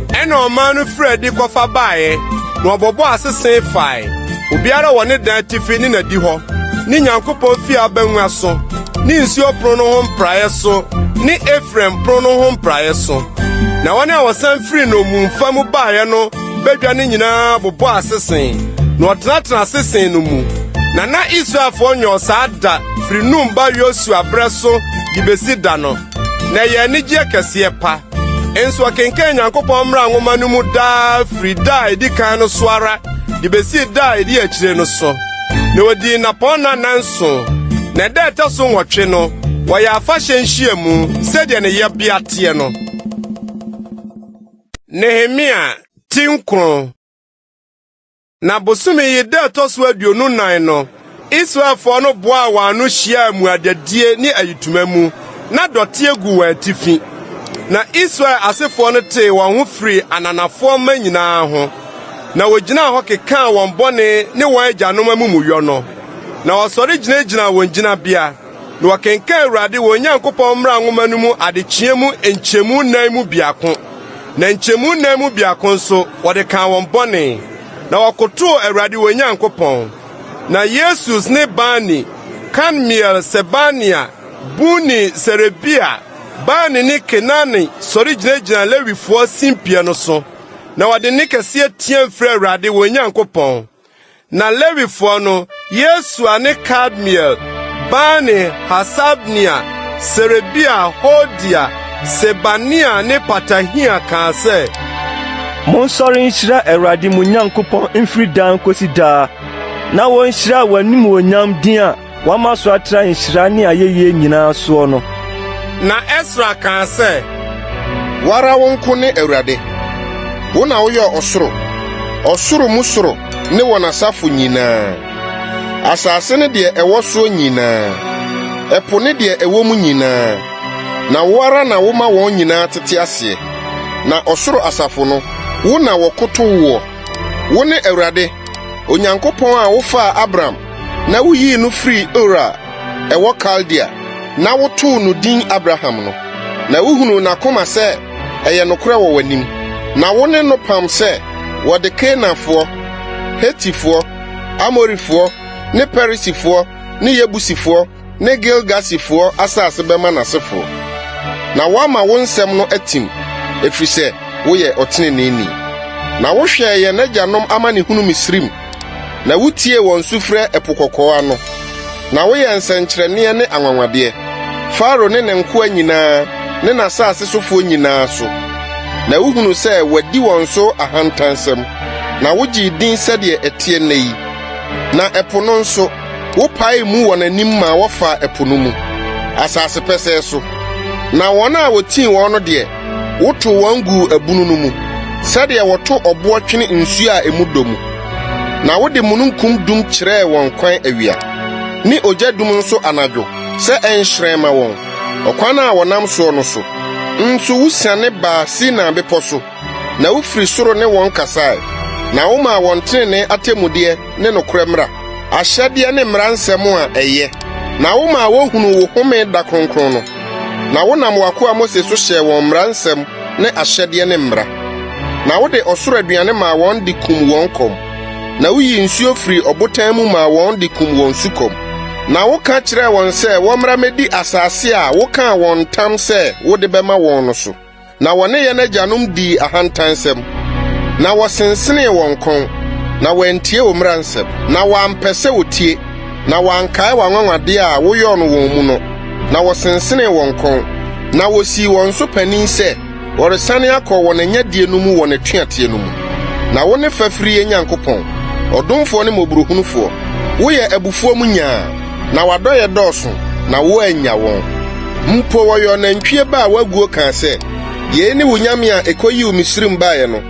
Ɛnna ɔman no firii adi kɔfa baeɛ, na wɔbobɔɔ asese fae, obiara wɔ ne dan atifi ne n'adihɔ, ne Nyankopɔn fie abangua so, ne Nsuo Pono no ho mpraeɛ so, ne Efraim Pono no ho mpraeɛ so. Na wɔn a wɔsan firii nnommumfa mu baeɛ no badwa no nyinaa bobɔɔ asese, na wɔtenatenaa asese no mu. Na na Israelfoɔ nyɔɔ saa da firi Nun ba Yosua berɛ so de besi da no, na ɛyɛ anigyeɛ kɛseɛ pa. Nso ɔkenkan Nyankopɔn mmara nwoma no mu daa firi da a edi kan no so ara de besii da a edi akyire no so. Na odii nnapɔnna nnanson, na ɛda a ɛtɔ so nwɔtwe no, wɔyɛ afahyɛ nhyiamu sɛdeɛ ne yɛbea teɛ no. Nehemia ti nkron Na bosome yi da a ɛtɔ so 24 no, Israelfoɔ no boaa wɔn ano hyiaa mmuadadie ne ayitoma mu, na dɔteɛ gu wɔn atifi. Na Israel asefoɔ no tee wɔn ho firii ananafoɔ mma nyinaa ho, na wɔgyinaa hɔ kekaa wɔn bɔne ne wɔn agyanom amumuyɔ no. Na wɔsɔre gyinagyinaa wɔn gyinabea, na wɔkenkan Awurade wɔn Nyankopɔn mmara nwoma no mu adekyeɛ mu nkyɛmu nnan mu biako, na nkyɛmu nnan mu biako nso, wɔde kaa wɔn bɔne, na wɔkotoo Awurade wɔn Nyankopɔn. Na Yesus ne Bani, Kadmiel, Sebania, Buni, Serebia, Bani ne Kenani sɔre gyinagyinaa Lewifoɔ simpie no so, na wɔde nne kɛseɛ teɛm frɛɛ Awurade wɔn Nyankopɔn. Na Lewifoɔ no, Yesua ne Kadmiel, Bani, Hasabnia, Serebia, Hodia, Sebania ne Petahia kaa sɛ. Monsɔre nhyira Awurade mo Nyankopɔn mfiri daa nkosi daa, na wonhyira w'animuonyam din a Wama so atra nhyira ne ayɛyie nyinaa soɔ no. Na Esra kaa sɛ. Wo ara wo nko ne Awurade. Wo na woyɛɛ ɔsoro, ɔsoro mu soro ne wɔn asafo nyinaa, asase ne deɛ ɛwɔ soɔ nyinaa, ɛpo ne deɛ ɛwɔ mu nyinaa, na wo ara na woma wɔn nyinaa tete aseɛ. Na ɔsoro asafo no, wo na wɔkoto woɔ. Wone Awurade, Onyankopɔn a wofaa Abram na wuyii no firii Ur a ɛwɔ Kaldea na wotoo no din Abraham no, na wuhunuu n'akoma sɛ ɛyɛ nokorɛ wɔ w'anim, na wo ne no pam sɛ wɔde Kanaanfoɔ, Hetifoɔ, Amorifoɔ ne Perisifoɔ ne Yebusifoɔ ne Girgasifoɔ asase bɛma n'asefoɔ. Na woama wo nsɛm no atim, ɛfiri sɛ woyɛ ɔteneneeni. Na wohwɛɛ yɛn agyanom amanehunu Misraim, na wutiee wɔn sufrɛ Ɛpo Kɔkɔɔ ano, na woyɛɛ nsɛnkyerɛnneɛ ne anwanwadeɛ, Farao ne ne nkoa nyinaa ne n'asase sofoɔ nyinaa so. Na wohunuu sɛ wɔadi wɔn so ahantansɛm, na wogyee din sɛdeɛ ɛteɛ nnɛ yi. Na ɛpo no nso, wopaee mu wɔn anim maa wɔfaa ɛpo no mu, asase pɛsɛɛ so. Na wɔn a wotii wɔn no deɛ, wotoo wɔn guu abunu no mu, sɛdeɛ wɔto ɔboɔ twene nsuo a emu dɔ mu. Na wode mununkum dum kyerɛɛ wɔn kwan awia, ne ogya dum nso anadwo sɛ ɛnhyerɛn mma wɔn, ɔkwan a wɔnam soɔ no so. Nso wusiane baa Sinai Bepɔ so, na wofiri soro ne wɔn kasae, na womaa wɔn trenee atemmudeɛ ne nokorɛ mmara, ahyɛdeɛ ne mmara nsɛm a ɛyɛ, na womaa wohunuu wo home da kronkron no, na wonam w'akoa Mose so hyɛɛ wɔn mmara nsɛm ne ahyɛdeɛ ne mmara. Na wode ɔsoro aduane maa wɔn de kum wɔn kɔm, na wuyii nsuo firii ɔbotan mu maa wɔn de kum wɔn sukɔm. Na woka kyerɛɛ wɔn sɛ wɔmmra mmɛdi asase a wokaa wɔn ntam sɛ wode bɛma wɔn no so. Na wɔne yɛn agyanom dii ahantansɛm, na wɔsensenee wɔn kɔn, na wɔantie wo mmara nsɛm. Na wɔampɛ sɛ wotie, na wɔankae w'anwanwadeɛ a woyɔɔ no wɔn mu no, na wɔsensenee wɔn kɔn, na wosii wɔn so panin sɛ wɔresane akɔ wɔn anyadie no mu wɔn atuateɛ no mu. Na wone fafiriyɛ Nyankopɔn, ɔdomfoɔ ne mmɔborɔhunufoɔ, woyɛ abufuo mu nyaa, na w'adɔeɛ dɔɔso, na woannya wɔn. Mpo wɔyɔɔ nantwie ba a wɔaguo kaa sɛ, 'Yei ne wo nyame a ɛkɔyii wo Misraim baeɛ no.'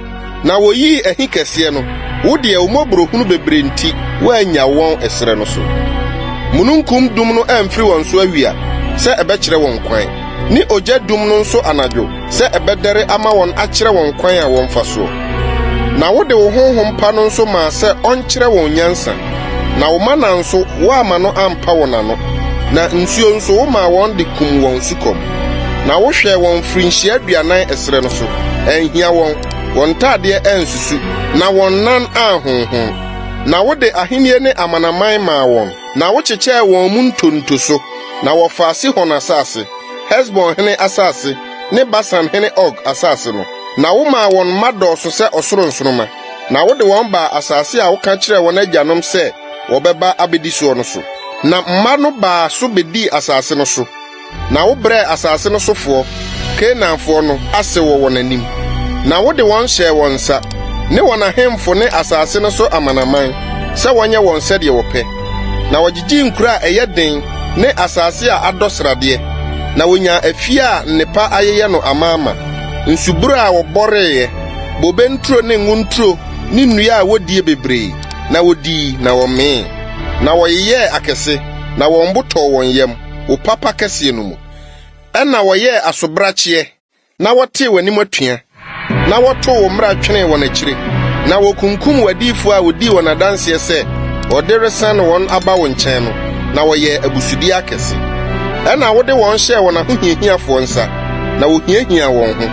Na woyii ahi kɛseɛ no, wo deɛ, wo mmɔborɔhunu bebree nti, woannya wɔn ɛserɛ no so. Mununkum dum no amfiri wɔn so awia sɛ ɛbɛkyerɛ wɔn kwan, ne ogya dum no nso anadwo sɛ ɛbɛdɛre ama wɔn akyerɛ wɔn kwan a wɔmfa soɔ. Na wode wo honhom pa no nso maa sɛ ɔnkyerɛ wɔn nyansa, na wo mana nso, woamma no ampa wɔn ano. na nsuo nso womaa wɔn de kum wɔn sukɔm. Na wohwɛɛ wɔn mfirinhyia 40 ɛserɛ no so, anhia wɔn, wɔn ntadeɛ ansusu, na wɔn nan anhonhon. Na wode ahennie ne amanaman maa wɔn, na wokyekyɛɛ wɔn mu ntonto so, na wɔfaa Sihon asase, Hesbon hene asase ne Basan hene Og asase no. Na womaa wɔn mma dɔɔso sɛ ɔsoro nsoromma, na wode wɔn baa asase a woka kyerɛɛ wɔn agyanom sɛ wɔbɛba abedi soɔ no so. Na mma no baa so bedii asase no so. Na wobrɛɛ asase no sofoɔ, Kanaanfoɔ no, ase wɔ wɔn anim. Na wode wɔn hyɛɛ wɔn nsa, ne wɔn ahemfo ne asase no so amanaman, sɛ wɔnyɛ wɔn sɛdeɛ wɔpɛ. Na wɔgyegyee nkuro a ɛyɛ den ne asase a adɔ sradeɛ, na wɔnyaa afie a nnepa ayeyɛ no amaama, nsubura a wɔbɔreeɛ, bobe nturo ne ngo nturo ne nnua a wodie bebree, na wodii na wɔmee. Na wɔyeyɛɛ akɛse, na wɔn bo tɔɔ wɔn yam, wo papa kɛseɛ no mu. Ɛnna wɔyɛɛ asobrakyeɛ na wɔtee w'anim atua, na wɔtoo wo mmara twenee wɔn akyire, na wɔkunkum w'adiyifoɔ a wɔdii wɔn adanseɛ sɛ wɔde resane wɔn aba wo nkyɛn no, na wɔyɛɛ abusudeɛ akɛse. Ɛnna wode wɔn hyɛɛ wɔn ahohiahiafoɔ nsa, na wɔhiahiaa wɔn ho.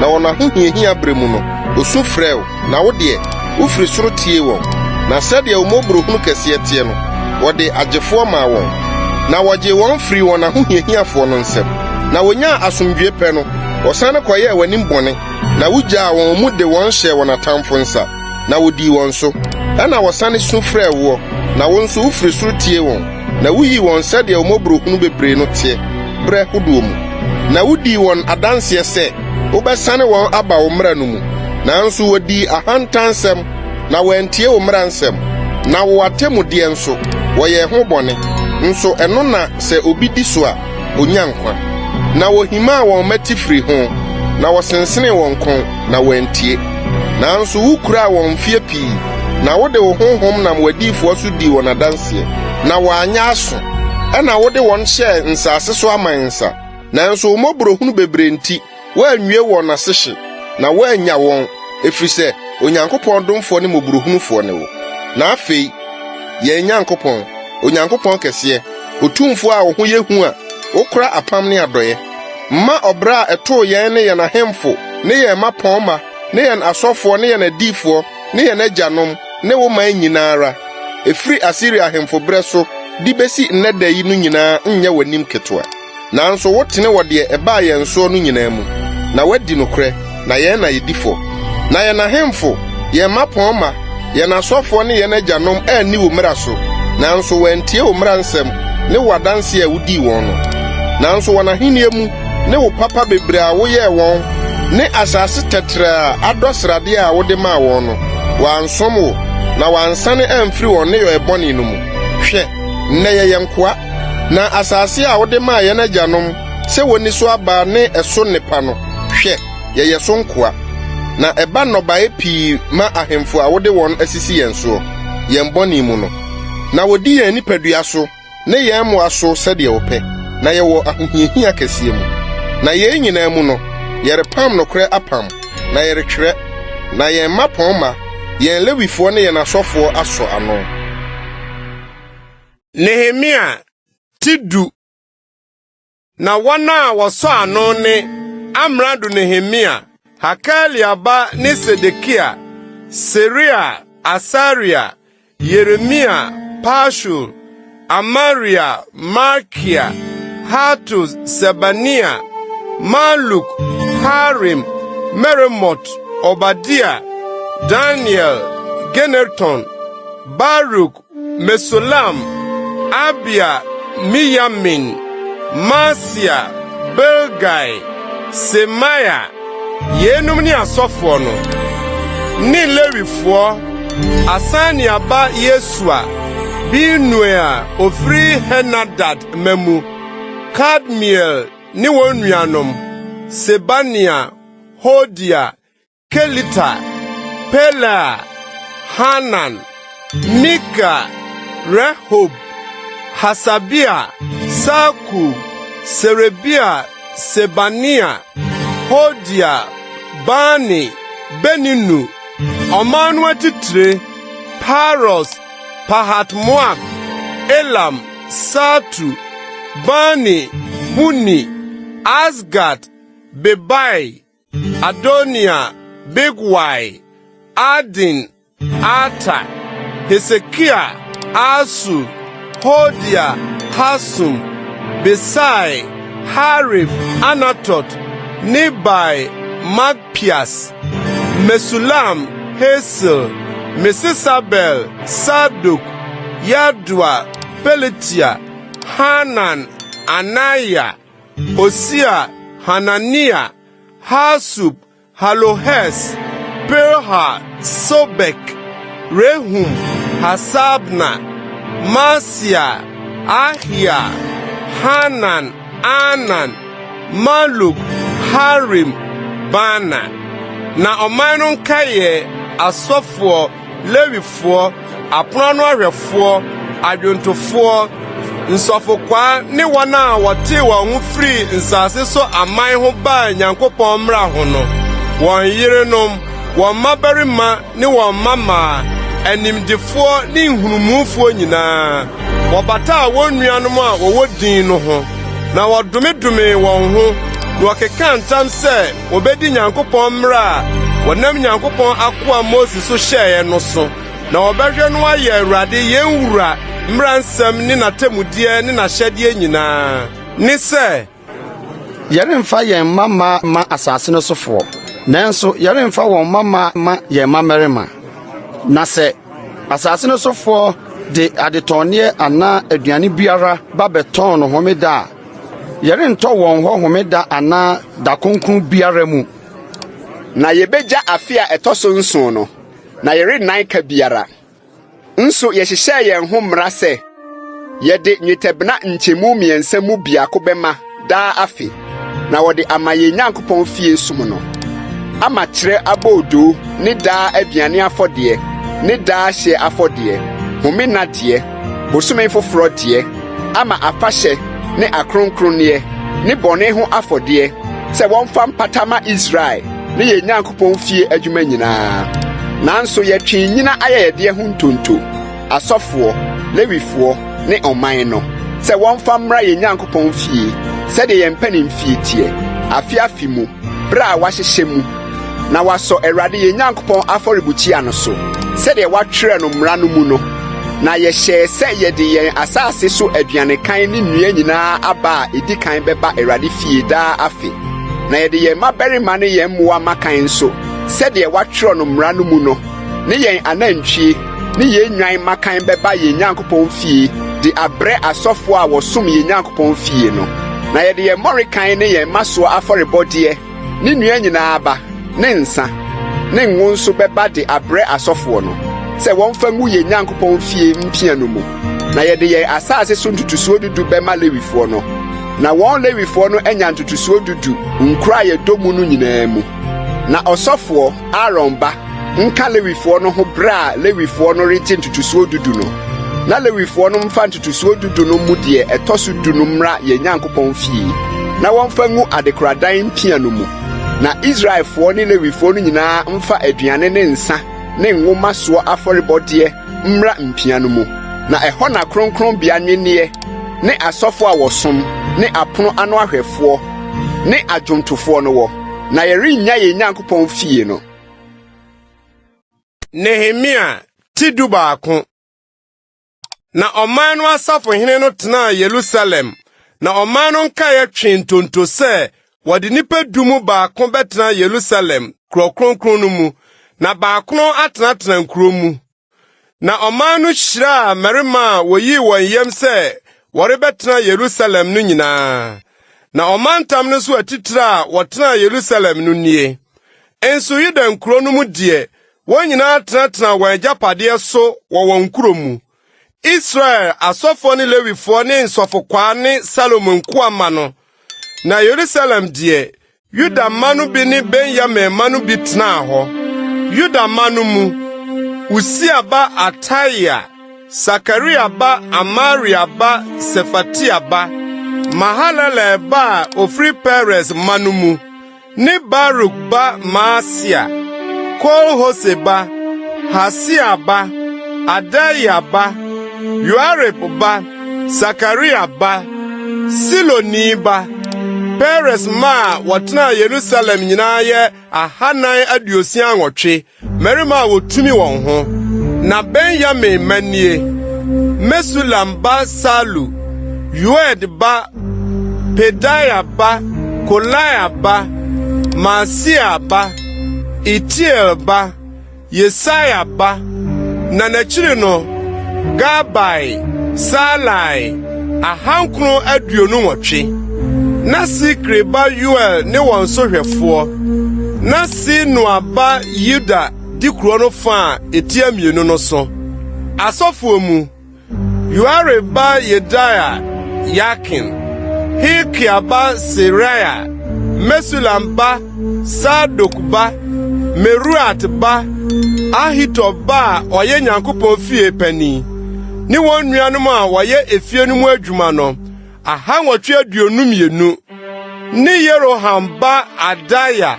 Na wɔn ahohiahia berɛ mu no, wɔsu frɛɛ wo, na wo deɛ, wofiri soro tiee wɔn, na sɛdeɛ wo mmɔborɔhunu kɛseɛ teɛ no, wɔde agyefoɔ maa wɔn, na wɔgyee wɔn firii wɔn ahohiahiafoɔ no nsam. Na wɔnyaa asomdwoeɛ pɛ no, wɔsane kɔyɛɛ w'anim bɔne, na wogyaa wɔn mu de wɔn hyɛɛ wɔn atamfo nsa, na wɔdii wɔn so. Ɛnna wɔsane su frɛɛ woɔ, na wo nso wofiri soro tiee wɔn, na wuyii wɔn sɛdeɛ wo mmɔborɔhunu bebree no teɛ, berɛ hodoɔ mu. Na wodii wɔn adanseɛ sɛ wobɛsane wɔn aba wo mmara no mu, nanso wɔdii ahantansɛm na wɔantie wo mmara nsɛm, na wo atemmudeɛ nso, wɔyɛɛ ho bɔne, nso ɛno na sɛ obi di so a, onya nkwa. Na wohimaa wɔn mmati firii ho, na wɔsensenee wɔn kɔn, na wɔantie. Nanso wokuraa wɔn mfeɛ pii, na wode wo honhom nam w'adiyifoɔ so dii wɔn adanseɛ, na wɔanyɛ aso. Ɛnna wode wɔn hyɛɛ nsase so aman nsa, nanso wo mmɔborɔhunu bebree nti, Woanwie wɔn ase hye, na woannya wɔn, ɛfiri sɛ Onyankopɔn domfoɔ ne mmɔborɔhunufoɔ ne wo. Na afei, yɛn Nyankopɔn, Onyankopɔn kɛseɛ, Otumfoɔ a wo ho yɛ hu a wokora apam ne adɔeɛ, mma ɔbrɛ a ɛtoo yɛn ne yɛn ahemfo ne yɛn mmapɔmma ne yɛn asɔfoɔ ne yɛn adiyifoɔ ne yɛn agyanom ne wo man nyina ara, ɛfiri Asiria ahemfo berɛ so de bɛsi nnɛ da yi no nyinaa nyɛ w'anim ketewa. Nanso wotene wɔ deɛ ɛbaa yɛn soɔ no nyinaa mu, na woadi nokorɛ, na yɛn na yɛdi fɔ. Na yɛn ahemfo, yɛn mmapɔmma, yɛn asɔfoɔ ne yɛn agyanom anni wo mmara so, nanso wɔantie wo mmara nsɛm ne wo adanseɛ a wodii wɔn no. Nanso wɔn ahennie mu ne wo papa bebree a woyɛɛ wɔn ne asase tɛtrɛɛ a adɔ sradeɛ a wode maa wɔn no, wɔansom wo, na wɔansane amfiri wɔn nneyɔɛ bɔne no mu. Hwɛ, nnɛ yɛyɛ nkoa. Na asase a wode maa yɛn agyanom sɛ wonni so aba ne ɛso nnepa no, hwɛ, yɛyɛ so nkoa. Na ɛba nnɔbae pii ma ahemfo a wode wɔn asisi yɛn soɔ, yɛn bɔne mu no. Na wodi yɛn nipadua so ne yɛn mmoa so sɛdeɛ wɔpɛ, na yɛwɔ ahohiahia kɛseɛ mu. Na yei nyinaa mu no, yɛrepam nokorɛ apam, na yɛretwerɛ, na yɛn mmapɔmma, yɛn Lewifoɔ ne yɛn asɔfoɔ asɔ ano. Nehemia ti du. Na wɔn a wɔsɔɔ ano ne Amrado Nehemia, Hakalia ba ne Sedekia, Seria, Asaria, Yeremia, Pashur, Amaria, Malkia, Hatus, Sebania, Maluk, Harim, Meremot, Obadia, Daniel, Gineton, Baruk, Mesulam, Abia, Miyamin, Maasia, Bilgai, Semaia, yeinom ne asɔfoɔ no, ne Lewifoɔ, Asania ba Yesua, Binui a ɔfiri Henadad mma mu, Kadmiel ne wɔn nuanom, Sebania, Hodia, Kelita, Pelaia, Hanan, Mika, Rehob, Hasabia, Sakur, Serebia, Sebania, Hodia, Bani, Beninu, ɔman no atitire, Paros, Pahat-Moab, Elam, Satu, Bani, Buni, Asgad, Bebai, Adonia, Bigwai, Adin, Ater, Hesekia, Asur, Hodia, Hasum, Besai, Harif, Anatot, Nebai, Magpias, Mesulam, Hasael, Mesesabel, Sadok, Yadua, Pelatia, Hanan, Anaia, Hosea, Hanania, Hasub, Halohes, Pilha, Sobek, Rehum, Hasabna, Maasia, Ahia, Hanan, Anan, Maluk, Harim, Baana. Na ɔman no nkaeɛ, asɔfoɔ, Lewifoɔ, apono ano ahwɛfoɔ, adwontofoɔ, nsɔfokwaa ne wɔn a wɔtee wɔn ho firii nsase so aman ho baa Nyankopɔn mmara ho no, wɔn yerenom, wɔn mmabarima ne wɔn mmammaa, animdefoɔ ne nhunumufoɔ nyinaa, wɔbataa wɔn nuanom a wɔwɔ din no ho, na wɔdomedomee wɔn ho, na wɔkekaa ntam sɛ wɔbedi Nyankopɔn mmara a wɔnam Nyankopɔn akoa Mose so hyɛeɛ no so, na wɔbɛhwɛ no ayɛ Awurade yɛn wura mmara nsɛm ne n'atemmudeɛ ne n'ahyɛdeɛ nyinaa, ne sɛ. Yɛremfa yɛn mma mmaa mma asase no sofoɔ, nanso yɛremfa wɔn mma mmaa mma yɛn mmammarima. Na sɛ asase no sofoɔ de adetɔnneɛ anaa aduane biara ba bɛtɔn no homeda a, Yɛrentɔ wɔn hɔ homeda anaa da kronkron biara mu. Na yebegya afe a ɛtɔ so nson no, na yɛrennan ka biara. Nso yɛhyehyɛɛ yɛn ho mmara sɛ, yɛde nnwetɛbena nkyɛmu mmiɛnsa mu biako bɛma daa afe, na wɔde ama yɛn Nyankopɔn fie som no, ama kyerɛ aboodoo ne daa aduane afɔdeɛ ne daa hyeɛ afɔdeɛ, home nna deɛ, bosome foforɔ deɛ, ama afahyɛ ne akronkronneɛ ne bɔne ho afɔdeɛ sɛ wɔmfa mpata ma Israel ne yɛn Nyankopɔn fie adwuma nyinaa. Nanso yɛtwee nnyina ayɛyɛdeɛ ho ntonto, asɔfoɔ, Lewifoɔ ne ɔman no, sɛ wɔmfa mmra yɛn Nyankopɔn fie sɛdeɛ yɛn mpanimfie teɛ, afe afe mu, berɛ a wɔahyehyɛ mu, na wɔasɔ Awurade yɛn Nyankopɔn afɔrebukyia no so, sɛdeɛ wɔatwerɛ no mmara no mu no. Na yɛhyɛɛ sɛ yɛde yɛn asase so aduanekan ne nnua nyinaa aba a edi kan bɛba Awurade fie daa afe, na yɛde yɛn mmabarima ne yɛn mmoa mmakan nso, sɛdeɛ wɔatwerɛ no mmara no mu no, ne yɛn anantwie ne yɛn nnwan mmakan bɛba yɛn Nyankopɔn fie de abrɛ asɔfoɔ a wɔsom yɛn Nyankopɔn fie no. Na yɛde yɛn mmɔrekan ne yɛn mmasoɔ afɔrebɔdeɛ ne nnua nyinaa aba, ne nsa, ne ngo nso bɛba de abrɛ asɔfoɔ no, sɛ wɔmfa ngu yɛn Nyankopɔn fie mpia no mu. Na yɛde yɛn asase so ntotosoɔ dudu bɛma Lewifoɔ no, na wɔn Lewifoɔ no anya ntotosoɔ dudu nkuro a yɛdɔ mu no nyinaa mu. Na ɔsɔfoɔ, Aaron ba, nka Lewifoɔ no ho berɛ a Lewifoɔ no regye ntotosoɔ dudu no, na Lewifoɔ no mfa ntotosoɔ dudu no mu deɛ ɛtɔ so du no mmra yɛn Nyankopɔn fie, na wɔmfa ngu adekoradan mpia no mu. Na Israelfoɔ ne Lewifoɔ no nyinaa mfa aduane ne nsa ne ngo mmasoɔ afɔrebɔdeɛ mmra mpia no mu, na ɛhɔ na kronkronbea nnwenneɛ ne asɔfoɔ a wɔsom ne apono ano ahwɛfoɔ ne adwomtofoɔ no wɔ, na yɛrennya yɛn Nyankopɔn fie no. Nehemia ti dubaako. Na ɔman no asafohene no tenaa Yerusalem, na ɔman no nkaeɛ twee ntonto sɛ wɔde nnipa du mu baako bɛtena Yerusalem, kurow kronkron no mu, na baakono atenatena nkurow mu. Na ɔman no hyiraa mmarima a woyii wɔn yam sɛ wɔrebɛtena Yerusalem no nyinaa. Na ɔmantam no so atitire a wɔtenaa Yerusalem no nie. Nso Yuda nkuro no mu deɛ, wɔn nyinaa tenatenaa wɔn agyapadeɛ so wɔ wɔn nkuro mu. Israel asɔfoɔ ne Lewifoɔ ne nsɔfokwaa ne Salomo nkoa mma no. Na Yerusalem deɛ, Yuda mma no bi ne Benyamin mma no bi tenaa hɔ. Yuda mma no mu, Usia ba Ataia, Sakaria ba Amaria ba Sefatia ba, Mahalalel ba a ofiri Peres mma no mu, ne Baruk ba Maasia, Kol-Hose ba, Hasia ba, Adaia ba, Yoiarib ba, Sakaria ba. Siloni ba. Peres mma a wɔtenaa Yerusalem nyinaa yɛ 468, mmarima a wotumi wɔn ho. Na Benyamin mma nie: Mesulam ba Salu, Yoed ba, Pedaia ba, Kolaia ba, Maaseia ba, Itiel ba, Yesaia ba, na n'akyiri no, Gabai, Salai, 928. Na Sikri ba Yoel ne wɔn sohwɛfoɔ. Na Sinua ba Yuda di kurow no fa a etia mmienu no so. Asɔfoɔ mu, Yoiarib ba Yedaia, Yakin, Hilkia ba Seraia, Mesulam ba, Sadok ba, Meraiot ba, Ahitub ba a ɔyɛ Nyankopɔn fie panyin, ne wɔn nuanom a wɔyɛ efie no mu adwuma no, 822, ne Yeroham ba Adaia,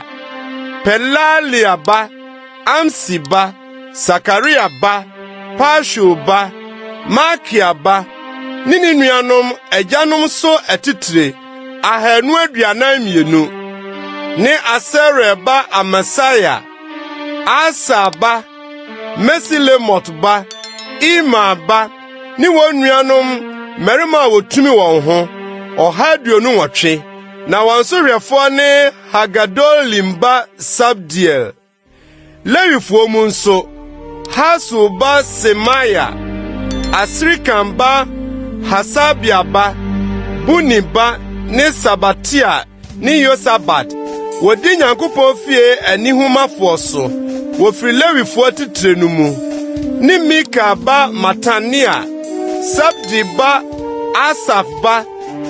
Pelalia ba, Amsi ba, Sakaria ba, Pashur ba, Malkia ba, ne ne nuanom agyanom so atitire, 242, ne Asarel ba Amasaia, Aser ba, Mesilemot ba, Imer ba, ne wɔn nuanom mmarima a wotumi wɔn ho, 128, na wɔn sohwɛfoɔ ne Hagadolim ba Sabdiel. Lewifoɔ mu nso, Hasub ba Semaia, Asrikam ba Hasabia ba, Buni ba ne Sabatia ne Yosabad, wɔdi Nyankopɔn fie anihumafoɔ so, wɔfiri Lewifoɔ atitire no mu, ne Mika ba Matania, Sabdi ba Asaf ba,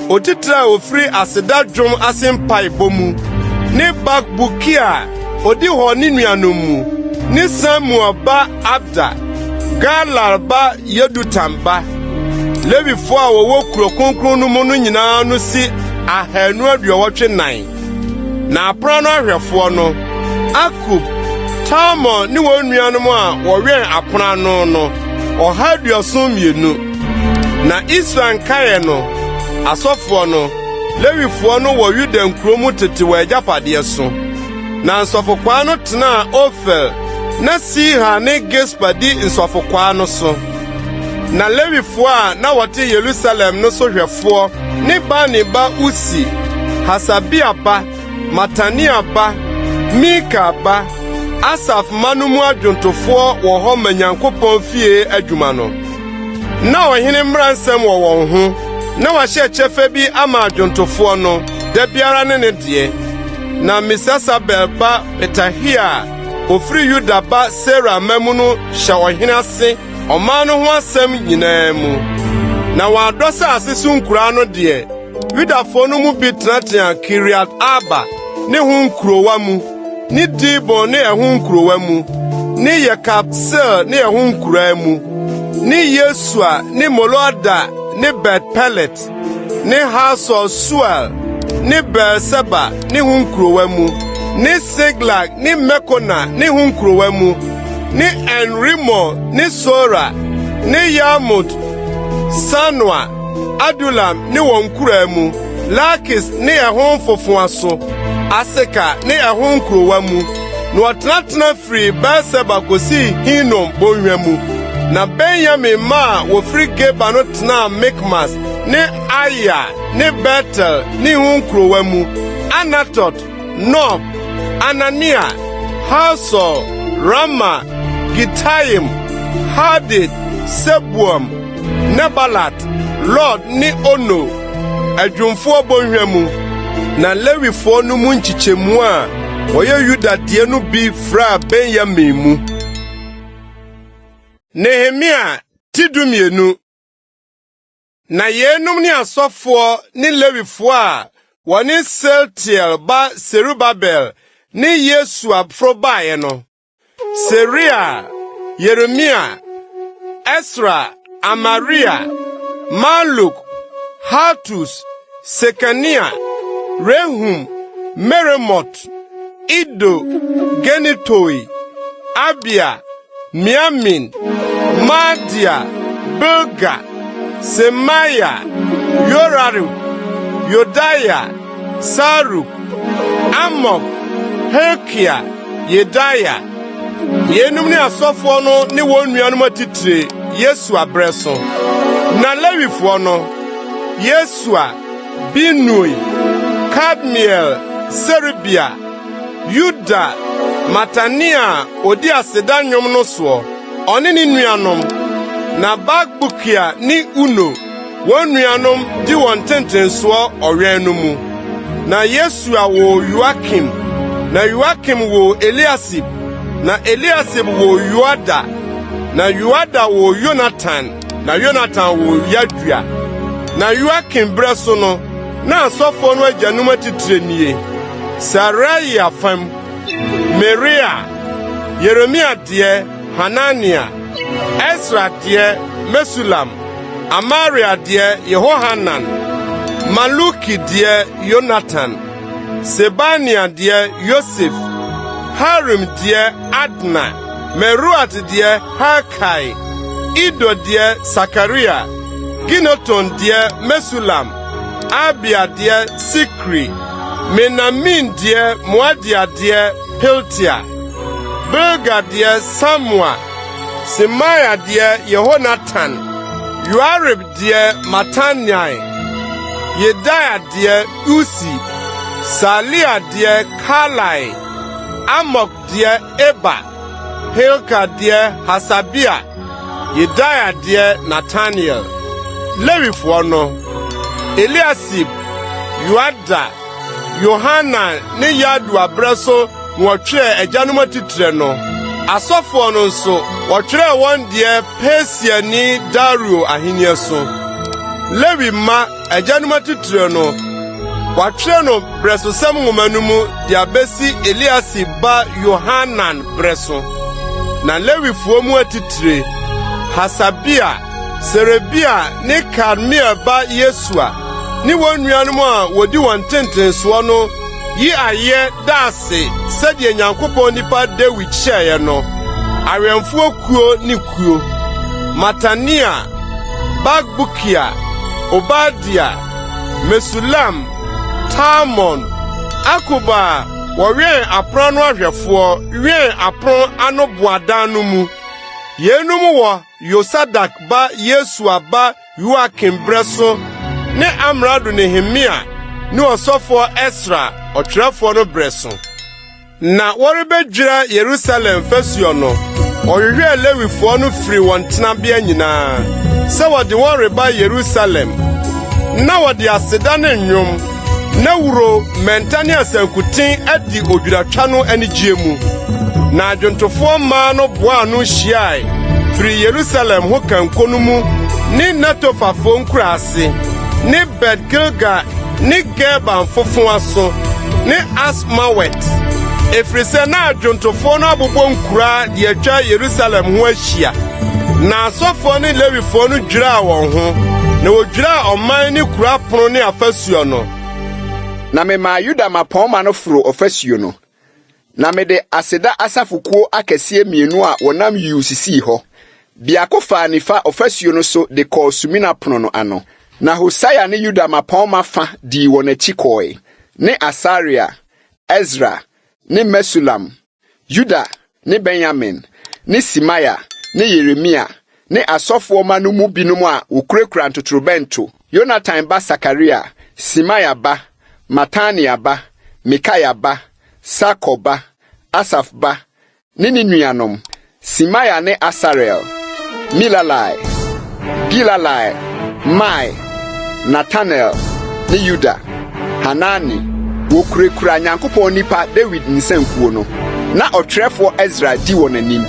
Otitire a ofiri aseda dwom ase mpaebɔ mu, ne Bakbukia a odi hɔ ne nuanom mu, ne Samuel ba Abda, Galal ba Yedutan ba. Lewifo a wɔwɔ kurow kronkron no mu no nyinaa ano si 284. Na apon ano ahwɛfoɔ no, Akub, Talmon ne wɔn nuanom a wɔwɛn apon ano no, 172. Na Israel nkaeɛ no, asɔfoɔ no, Lewifoɔ no wɔ Yuda nkuro mu tete wɔn agyapadeɛ so. Na nsɔfokwaa no tenaa Ofel, na Siha ne Gispa di nsɔfokwaa no so. Na Lewifoɔ a na wɔte Yerusalem no sohwɛfoɔ ne Bani ba Usi, Hasabia ba, Matania ba, Mika ba, Asaf mma no mu adwontofoɔ wɔ hɔ ma Nyankopɔn fie adwuma no. Na ɔhene mmara nsɛm wɔ wɔn ho, na wɔahyɛ kyɛfa bi ama adwontofoɔ no, da biara ne ne deɛ. Na Mesesabel ba Petahia a ofiri Yuda ba Sera mma mu no hyɛ ɔhene ase ɔman no ho asɛm nyinaa mu. Na wɔadɔ asase so nkuraa no deɛ, Yudafoɔ no mu bi tenatenaa Kiriat-Arba ne ho nkurowa mu, ne Dibon ne ɛho nkurowa mu, ne Yekabseel ne ɛho nkuraa mu, ne Yesua ne Molada ne Bet-Pelet, ne Hasor Sual ne Beer-Seba ne ho nkurowa mu, ne Siklag ne Mekona ne ho nkurowa mu, ne En-Rimon ne Sora ne Yarmut, Sanoa, Adulam ne wɔn nkuraa mu, Lakis ne ɛho mfofowa so, Aseka ne ɛho nkurowa mu. Na wɔtenatena firii Beer-Seba kosii Hinom bɔnhwa mu. Na Benyamin mma a wɔfiri Geba no tenaa Mikmas ne Aya ne Betel ne ho nkurowa mu, Anatot, Nob, Anania, Hasor, Rama, Gitaim, Hadid, Seboim, Nebalat, Lod ne Ono, adwumfoɔ bɔnhwa mu. Na Lewifoɔ no mu nkyekyɛmu a wɔyɛ Yuda deɛ no bi fraa Benyamin mu. Nehemia ti 12. Na yeinom ne asɔfoɔ ne Lewifoɔ a wɔne Sealtiel ba Serubabel ne Yesua foro baeɛ no: Seraia, Yeremia, Esra, Amaria, Maluk, Hatus, Sekania, Rehum, Meremot, Ido, Ginetoi, Abia, Miamin, Maadia, Bilga, Semaia, Yoiarib. Yodaia, Saruk, Amok, Hilkia, Yedaia. Yeinom ne asɔfoɔ no ne wɔn nuanom atitire Yesua berɛ so. Na Lewifoɔ no, Yesua, Binui, Kadmiel, Serebia, Yuda, Matania a ɔdi aseda nnwom no soɔ, ɔne ne nuanom, na Bakbukia ne Uno, wɔn nuanom di wɔn ntentensoɔ ɔwɛn no mu. Na Yesua woo Yoiakim, na Yoiakim woo Eliasib, na Eliasib woo Yoiada, na Yoiada woo Yonatan, na Yonatan woo Yadua. Na Yoiakim berɛ so no, na asɔfoɔ no agyanom atitire nie: Seraia fam, Meria, Yeremia deɛ, Hanania, Esra deɛ, Mesulam, Amaria deɛ, Yehohanan, Maluki deɛ, Yonatan, Sebania deɛ, Yosef, Harim deɛ, Adna, Meruat deɛ, Helkai, Ido deɛ, Sakaria, Gineton deɛ, Mesulam, Abia deɛ, Sikri, Menamin deɛ, Moadia deɛ, Piltia, Bilga deɛ, Samua, Semaia deɛ, Yehonatan, Yoiarib deɛ, Mataniai, Yedaia deɛ, Usi, Salia deɛ, Kalai, Amok deɛ, Eber, Hilkia deɛ, Hasabia, Yedaia deɛ, Natanael. Lewifoɔ no, Eliasib, Yoiada, Yohanan ne Yadua berɛ so na wɔtwerɛɛ agyanom atitire no. Asɔfoɔ no nso, wɔtwerɛɛ wɔn deɛ Persiani Dario ahennie so. Lewi mma agyanom atitire no, wɔatwerɛ no Berɛsosɛm Nwoma no mu de abesi Eliasib ba Yohanan bere so. Na Lewifoɔ mu atitire, Hasabia, Serebia ne Kadmiel ba Yesua ne wɔn nuanom a wɔdi wɔn ntentensoɔ no yi ayɛ da ase sɛdeɛ Nyankopɔn nipa Dawid hyɛeɛ no, awɛmfoɔ kuo ne kuo. Matania, Bakbukia, Obadia, Mesulam, Talmon, Akub a wɔwɛn apono ano ahwɛfoɔ wɛn apono ano boadan no mu. Yeinom wɔ Yosadak ba Yesua ba Yoiakim berɛ so ne amrado Nehemia ne ɔsɔfoɔ Esra ɔtwerɛfoɔ no berɛ so. Na wɔrebedwira Yerusalem fasuo no, wɔhwehwɛɛ Lewifoɔ no firii wɔn tenabea nyinaa sɛ wɔde wɔn reba Yerusalem. Na wɔde aseda ne nnwom, nnawuro, mmɛnta ne asankuten adi odwiratwa no anigyeɛ mu. Na adwontofoɔ mmaa no boaa ano hyiae firii Yerusalem ho kanko no mu ne Netofafoɔ nkuraase ne Bet-Gilgal ne Geba mfofowa so ne Asmawet, ɛfiri sɛ na adwontofoɔ no abobɔ nkuraa de atwa Yerusalem ho ahyia. Na asɔfoɔ ne Lewifoɔ no dwiraa wɔn ho, na wɔdwiraa ɔman ne kuro apono ne afasuo no. Na memaa Yuda mmapɔmma no foroo ɔfasuo no, Na mede aseda asafokuo akɛseɛ mmienu a wɔnam yuu sisii hɔ. Biako faa nifa ɔfasuo no so de kɔɔ Sumina Pono no ano. Na Hosaia ne Yuda mmapɔmma fa dii wɔn akyi kɔe, ne Asaria, Esra, ne Mesulam, Yuda ne Benyamin, ne Semaia, ne Yeremia, ne asɔfoɔ mma no mu binom a wɔkurakura ntotorobɛnto, Yonatan ba Sakaria, Semaia ba, Matania ba, Mikaia ba, Sakur ba, Asaf ba, ne ne nuanom, Semaia ne Asarel, Milalai, Gilalai, Maai, Natanel ne Yuda, Hanani, wɔkurakura Nyankopɔn nipa Dawid nsankuo no. Na ɔtwerɛfoɔ Esra di wɔn anim.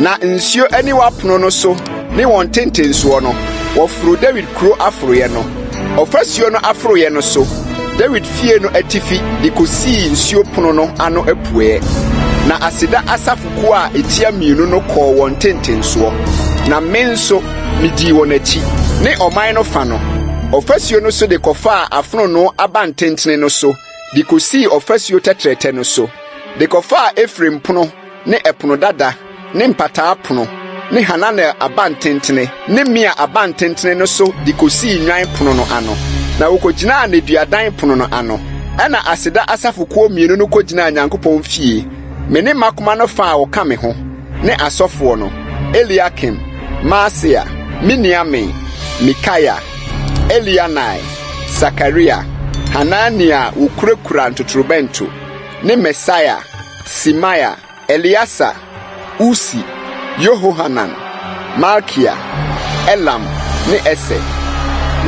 Na nsuo aniwa pono no so ne wɔn ntentensoɔ no, wɔforoo Dawid kuro aforoeɛ no, ɔfasuo no aforoeɛ no so, Dawid fie no atifi de kosii nsuo pono no ano apueɛ. Na aseda asafokuo a ɛtia mmienu no kɔɔ wɔn ntentensoɔ, na me nso medii wɔn akyi, ne ɔman no fa no, ɔfasuo no so de kɔfaa afononoo abantentene no so de kosii ɔfasuo tɛtrɛtɛ no so, de kɔfaa Efraim pono ne Ɛpono Dada ne Mpataa Pono ne Hananel Abantentene ne Mea Abantentene no so de kosii Nnwan Pono no ano. Na wɔkɔgyinaa nneduadan pono no ano. Ɛnna aseda asafokuo mmienu no kɔgyinaa Nyankopɔn fie, me ne mmakoma no fa a wɔka me ho, ne asɔfoɔ no, Eliakim, Maaseia, Miniamin, Mikaia, Elianai, Sakaria, Hanania a wɔkurakura ntotorobɛnto, ne Mesaia, Semaia, Eleasa, Usi, Yehohanan, Malkia, Elam ne Eser.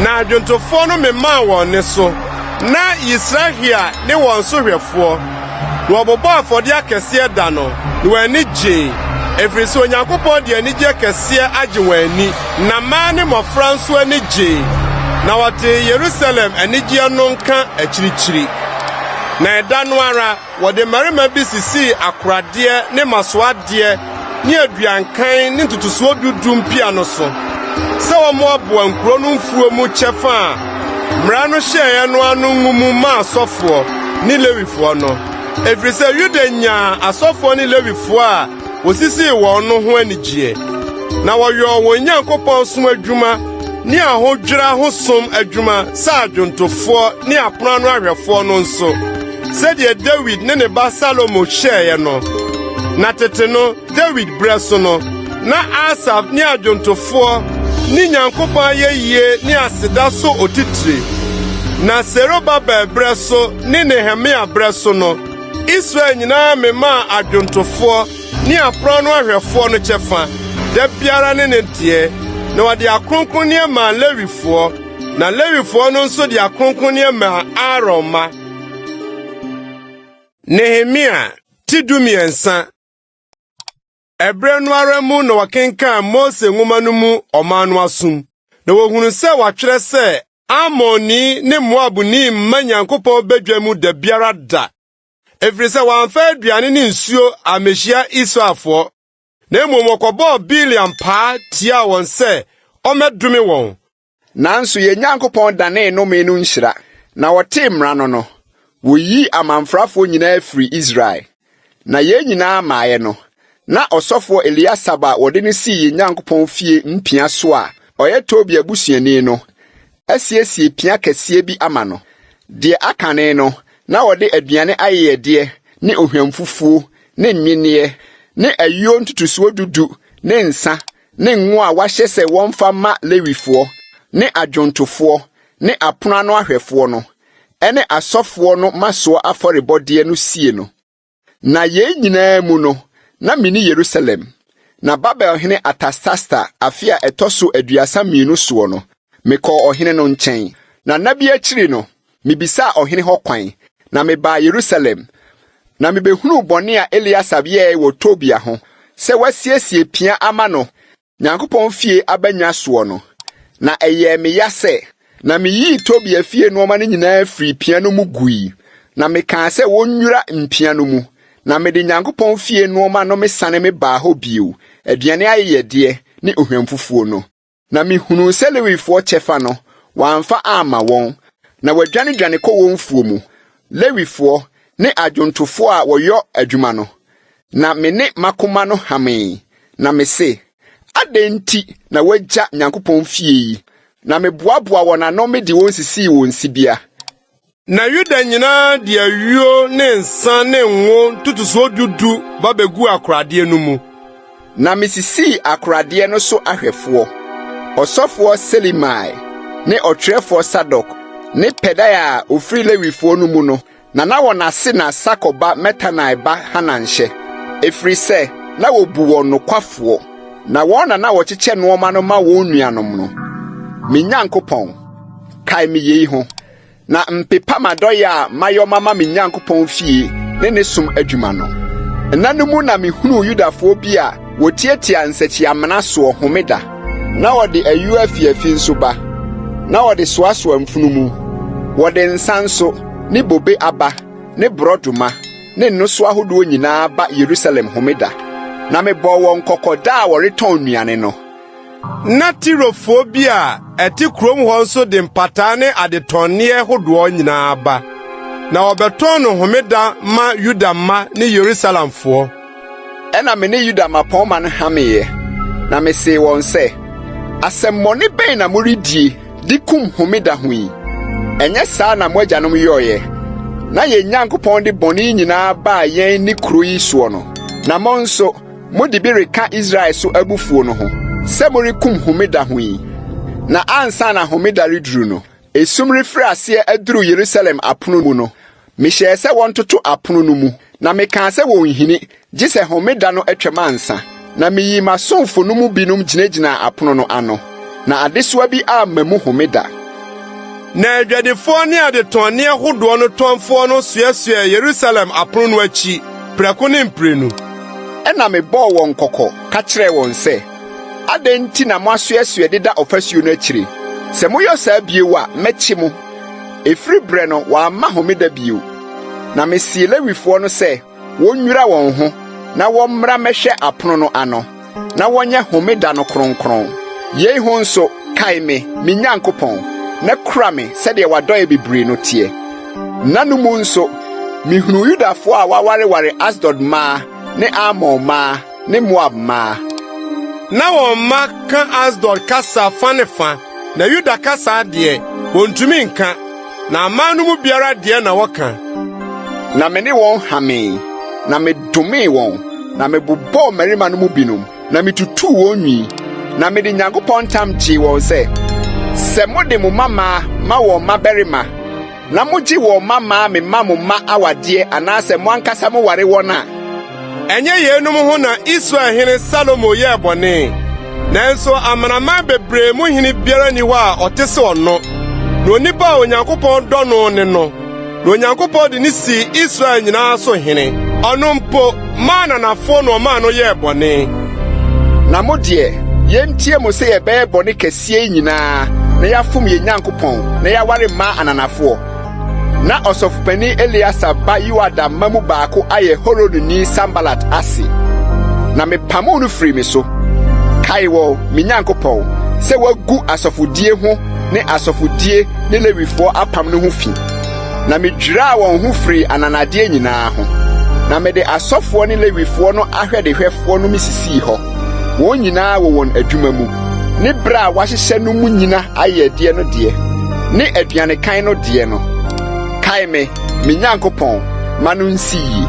Na adwontofoɔ no memaa wɔn nne so, na Yisrahia ne wɔn sohwɛfoɔ, na wɔbobɔɔ afɔdeɛ akɛseɛ da no, na wɔn ani gyee, ɛfiri sɛ Onyankopɔn de anigyeɛ kɛseɛ agye wɔn ani, na mmaa ne mmɔfra nso ani gyee, na wɔtee Yerusalem anigyeɛ no nka akyirikyiri. Na ɛda no ara, Wɔde mmarima bi sisii akoradeɛ ne mmasoadeɛ ne aduankan ne ntotosoɔ du du mpia no so, sɛ wɔmmoaboa nkuro no mfuo mu kyɛfa a mmara no hyɛeɛ no ano ngu mu mma asɔfoɔ ne Lewifoɔ no, ɛfiri sɛ Yuda nyaa asɔfoɔ ne Lewifoɔ a wɔsisii wɔn no ho anigyeɛ. Na wɔyɔɔ wɔn Nyankopɔn som adwuma ne ahodwira ho som adwuma sɛ adwontofoɔ ne apono ano ahwɛfoɔ no nso, sɛdeɛ Dawid ne ne ba Salomo hyɛeɛ no. Na tete no, Dawid berɛ so no, na Asaf ne adwontofoɔ ne Nyankopɔn ayɛyie ne aseda so otitire. Na Serubabel berɛ so ne Nehemia berɛ so no, Israel nyinaa memaa adwontofoɔ ne apono ano ahwɛfoɔ no kyɛfa, da biara ne ne deɛ, na wɔde akronkronneɛ maa Lewifoɔ, na Lewifoɔ no nso de akronkronneɛ maa Aaron mma. Nehemia ti 13. Ɛberɛ no ara mu na wɔkenkan Mose nwoma no mu ɔman no asom, na wɔhunuu sɛ wɔatwerɛ sɛ Amonni ne Moabni mma Nyankopɔn badwa mu da biara da, ɛfiri sɛ wɔamfa aduane ne nsuo ammehyia Israelfoɔ, na mmom wɔkɔbɔɔ Bileam paa tiaa wɔn sɛ ɔmmɛdome wɔn. Nanso yɛn Nyankopɔn danee nnome no nhyira, na wɔtee mmara no no, woyii amamfrafoɔ nyinaa firii Israel. Na yei nyinaa maeɛ no, na ɔsɔfoɔ Eliasib a wɔde no sii yɛn Nyankopɔn fie mpia so a ɔyɛ Tobia busuani no asiesie pia kɛseɛ bi ama no. Deɛ akane no, na wɔde aduane ayɛyɛdeɛ ne ohwamfufuo ne nnwenneɛ ne ayuo ntotosoɔ du du ne nsa ne ngo a wɔahyɛ sɛ wɔmfa mma Lewifoɔ ne adwontofoɔ ne apono ano ahwɛfoɔ no, ne asɔfoɔ no mmasoɔ afɔrebɔdeɛ no sie no. Na yei nyinaa mu no, na menni Yerusalem. Na Babelhene Artasasta afe a ɛtɔ so 32 soɔ no, mekɔɔ ɔhene no nkyɛn. Na nna bi akyiri no, mibisaa ɔhene hɔ kwan, na mebaa Yerusalem. Na mibehunuu bɔne a Eliasib yɛe wɔ Tobia ho, sɛ wasiesie pia ama no Nyankopɔn fie abannwa soɔ no. Na ɛyɛɛ me ya sɛ, na miyii Tobia fie nneɛma no nyinaa firii pia no mu gui, na mekaa sɛ wonnwira mpia no mu. Na mede Nyankopɔn fie nneɛma no mesane mebaa hɔ bio, aduane ayɛyɛdeɛ ne ohwamfufuo no. Na mehunuu sɛ Lewifoɔ kyɛfa no, wɔamfa amma wɔn, na wɔadwanedwane kɔ wɔn mfuo mu, Lewifoɔ ne adwontofoɔ a wɔyɔ adwuma no. Na me ne m'akoma no hamee, na mese, Adɛn nti na wɔagya Nyankopɔn fie yi? Na meboaboaa wɔn ano mede wɔn sisii wɔn sibea. Na Yuda nyinaa de ayuo ne nsa ne ngo ntotosoɔ du du ba beguu akoradeɛ no mu. Na misisii akoradeɛ no so ahwɛfoɔ, ɔsɔfoɔ Selemia ne ɔtwerɛfoɔ Sadok ne Pedaia a ɔfiri Lewifoɔ no mu no, na na wɔn ase na Sakur ba Matanai ba Hanan hyɛ, ɛfiri sɛ na wɔbu wɔn nokwafoɔ, na wɔn na na wɔkyekyɛ nnoɔma no ma wɔn nuanom no. Me Nyankopɔn, kae me yei ho. Na mpepa m'adɔeɛ a mayɔ mama me Nyankopɔn fie ne ne som adwuma no. Nna no mu na mehunuu Yudafoɔ bi a wɔtiatia nsakyiamena soɔ homeda, na wɔde ayuo afiafi nso ba, na wɔde soasoa mfunumu. Wɔde nsa nso, ne bobe aba, ne borɔdɔma, ne nnosoa ahodoɔ nyinaa ba Yerusalem homeda. Na mebɔɔ wɔn kɔkɔ da a wɔretɔn nnuane no. Na Tirofoɔ bi a ɛte kurom hɔ nso de mpataa ne adetɔnneɛ hodoɔ nyinaa ba, na wɔbɛtɔn no homeda ma Yuda mma ne Yerusalemfoɔ. Ɛnna me ne Yuda mmapɔmma no hameeɛ, na mesee wɔn sɛ, Asɛmmɔne bɛn na moredie de kum homeda ho yi? Ɛnyɛ saa na mo agyanom yɔeɛ, na yɛn Nyankopɔn de bɔne yi nyinaa baa yɛn ne kuro yi soɔ no. Na mo nso, mode bi reka Israel so abufuo no ho, sɛ morekum homeda ho yi. Na ansa na homeda reduru no, esum refiri aseɛ aduru Yerusalem apono mu no, mehyɛɛ sɛ wɔntoto apono no mu, na mekaa sɛ wɔnnhini, gye sɛ homeda no atwam ansa. Na miyii m'asomfo no mu binom gyinagyinaa apono no ano, na adesoa bi amma mu homeda. Na adwadifoɔ ne adetɔnneɛ hodoɔ no tɔnfoɔ no soɛsoɛɛ Yerusalem apono no akyi prɛko ne mprenu. Ɛnna mebɔɔ wɔn kɔkɔ ka kyerɛɛ wɔn sɛ, Adɛn nti na moasoɛsoɛ deda ɔfasuo no akyire? Sɛ moyɔ saa bio a, mɛkye mo. Ɛfiri berɛ no wɔamma homeda bio. Na mesee Lewifoɔ no sɛ wonnwira wɔn ho na wɔmmra mmɛhwɛ apono no ano, na wɔnyɛ homeda no kronkron. Yei ho nso, kae me, me Nyankopɔn, na kura me sɛdeɛ w'adɔeɛ bebree no teɛ. Nna no mu nso, mehunuu Yudafoɔ a wɔawareware Asdod mmaa ne Amon mmaa ne Moab mmaa. Na wɔn mma ka Asdod kasa fa ne fa, na Yuda kasa deɛ, wɔntumi nka, na aman no mu biara deɛ na wɔka. Na me ne wɔn hamee, na medomee wɔn, na mebobɔɔ mmarima no mu binom, na mitutuu wɔn nwi. Na mede Nyankopɔn ntam gyee wɔn sɛ, Sɛ mode mo mmammaa ma wɔn mmabarima, na mogye wɔn mmammaa mema mo mma awadeɛ anaasɛ mo ankasa moware wɔn a. Ɛnyɛ yeinom ho na Israel hene Salomo yɛɛ bɔne? Nanso amanaman bebree mu hene biara nni hɔ a ɔte sɛ ɔno, na onipa a Onyankopɔn dɔ no ne no. Na Onyankopɔn de no sii Israel nyinaa so hene. Ɔno mpo, mmaa ananafoɔ na ɔmaa no yɛɛ bɔne. Na mo deɛ, yentie mo sɛ yɛbɛyɛ bɔne kɛseɛ yi nyinaa na yɛafom yɛn Nyankopɔn na yɛaware mmaa ananafoɔ? Na ɔsɔfopanin Eleasar ba Yoiada mma mu baako ayɛ Horonini Sanbalat ase, na mepamoo no firii me so. Kae wɔn, me Nyankopɔn, sɛ wɔagu asɔfodie ho ne asɔfodie ne Lewifoɔ apam no ho fi. Na medwiraa wɔn ho firii ananadeɛ nyinaa ho, na mede asɔfoɔ ne Lewifoɔ no ahwɛdehwɛfoɔ no mesisii hɔ, wɔn nyinaa wɔ wɔn adwuma mu, ne berɛ a wɔahyehyɛ no mu nnyina ayɛyɛdeɛ no deɛ, ne aduanekan no deɛ no. Kae me, me Nyankopɔn, ma no nsi yie.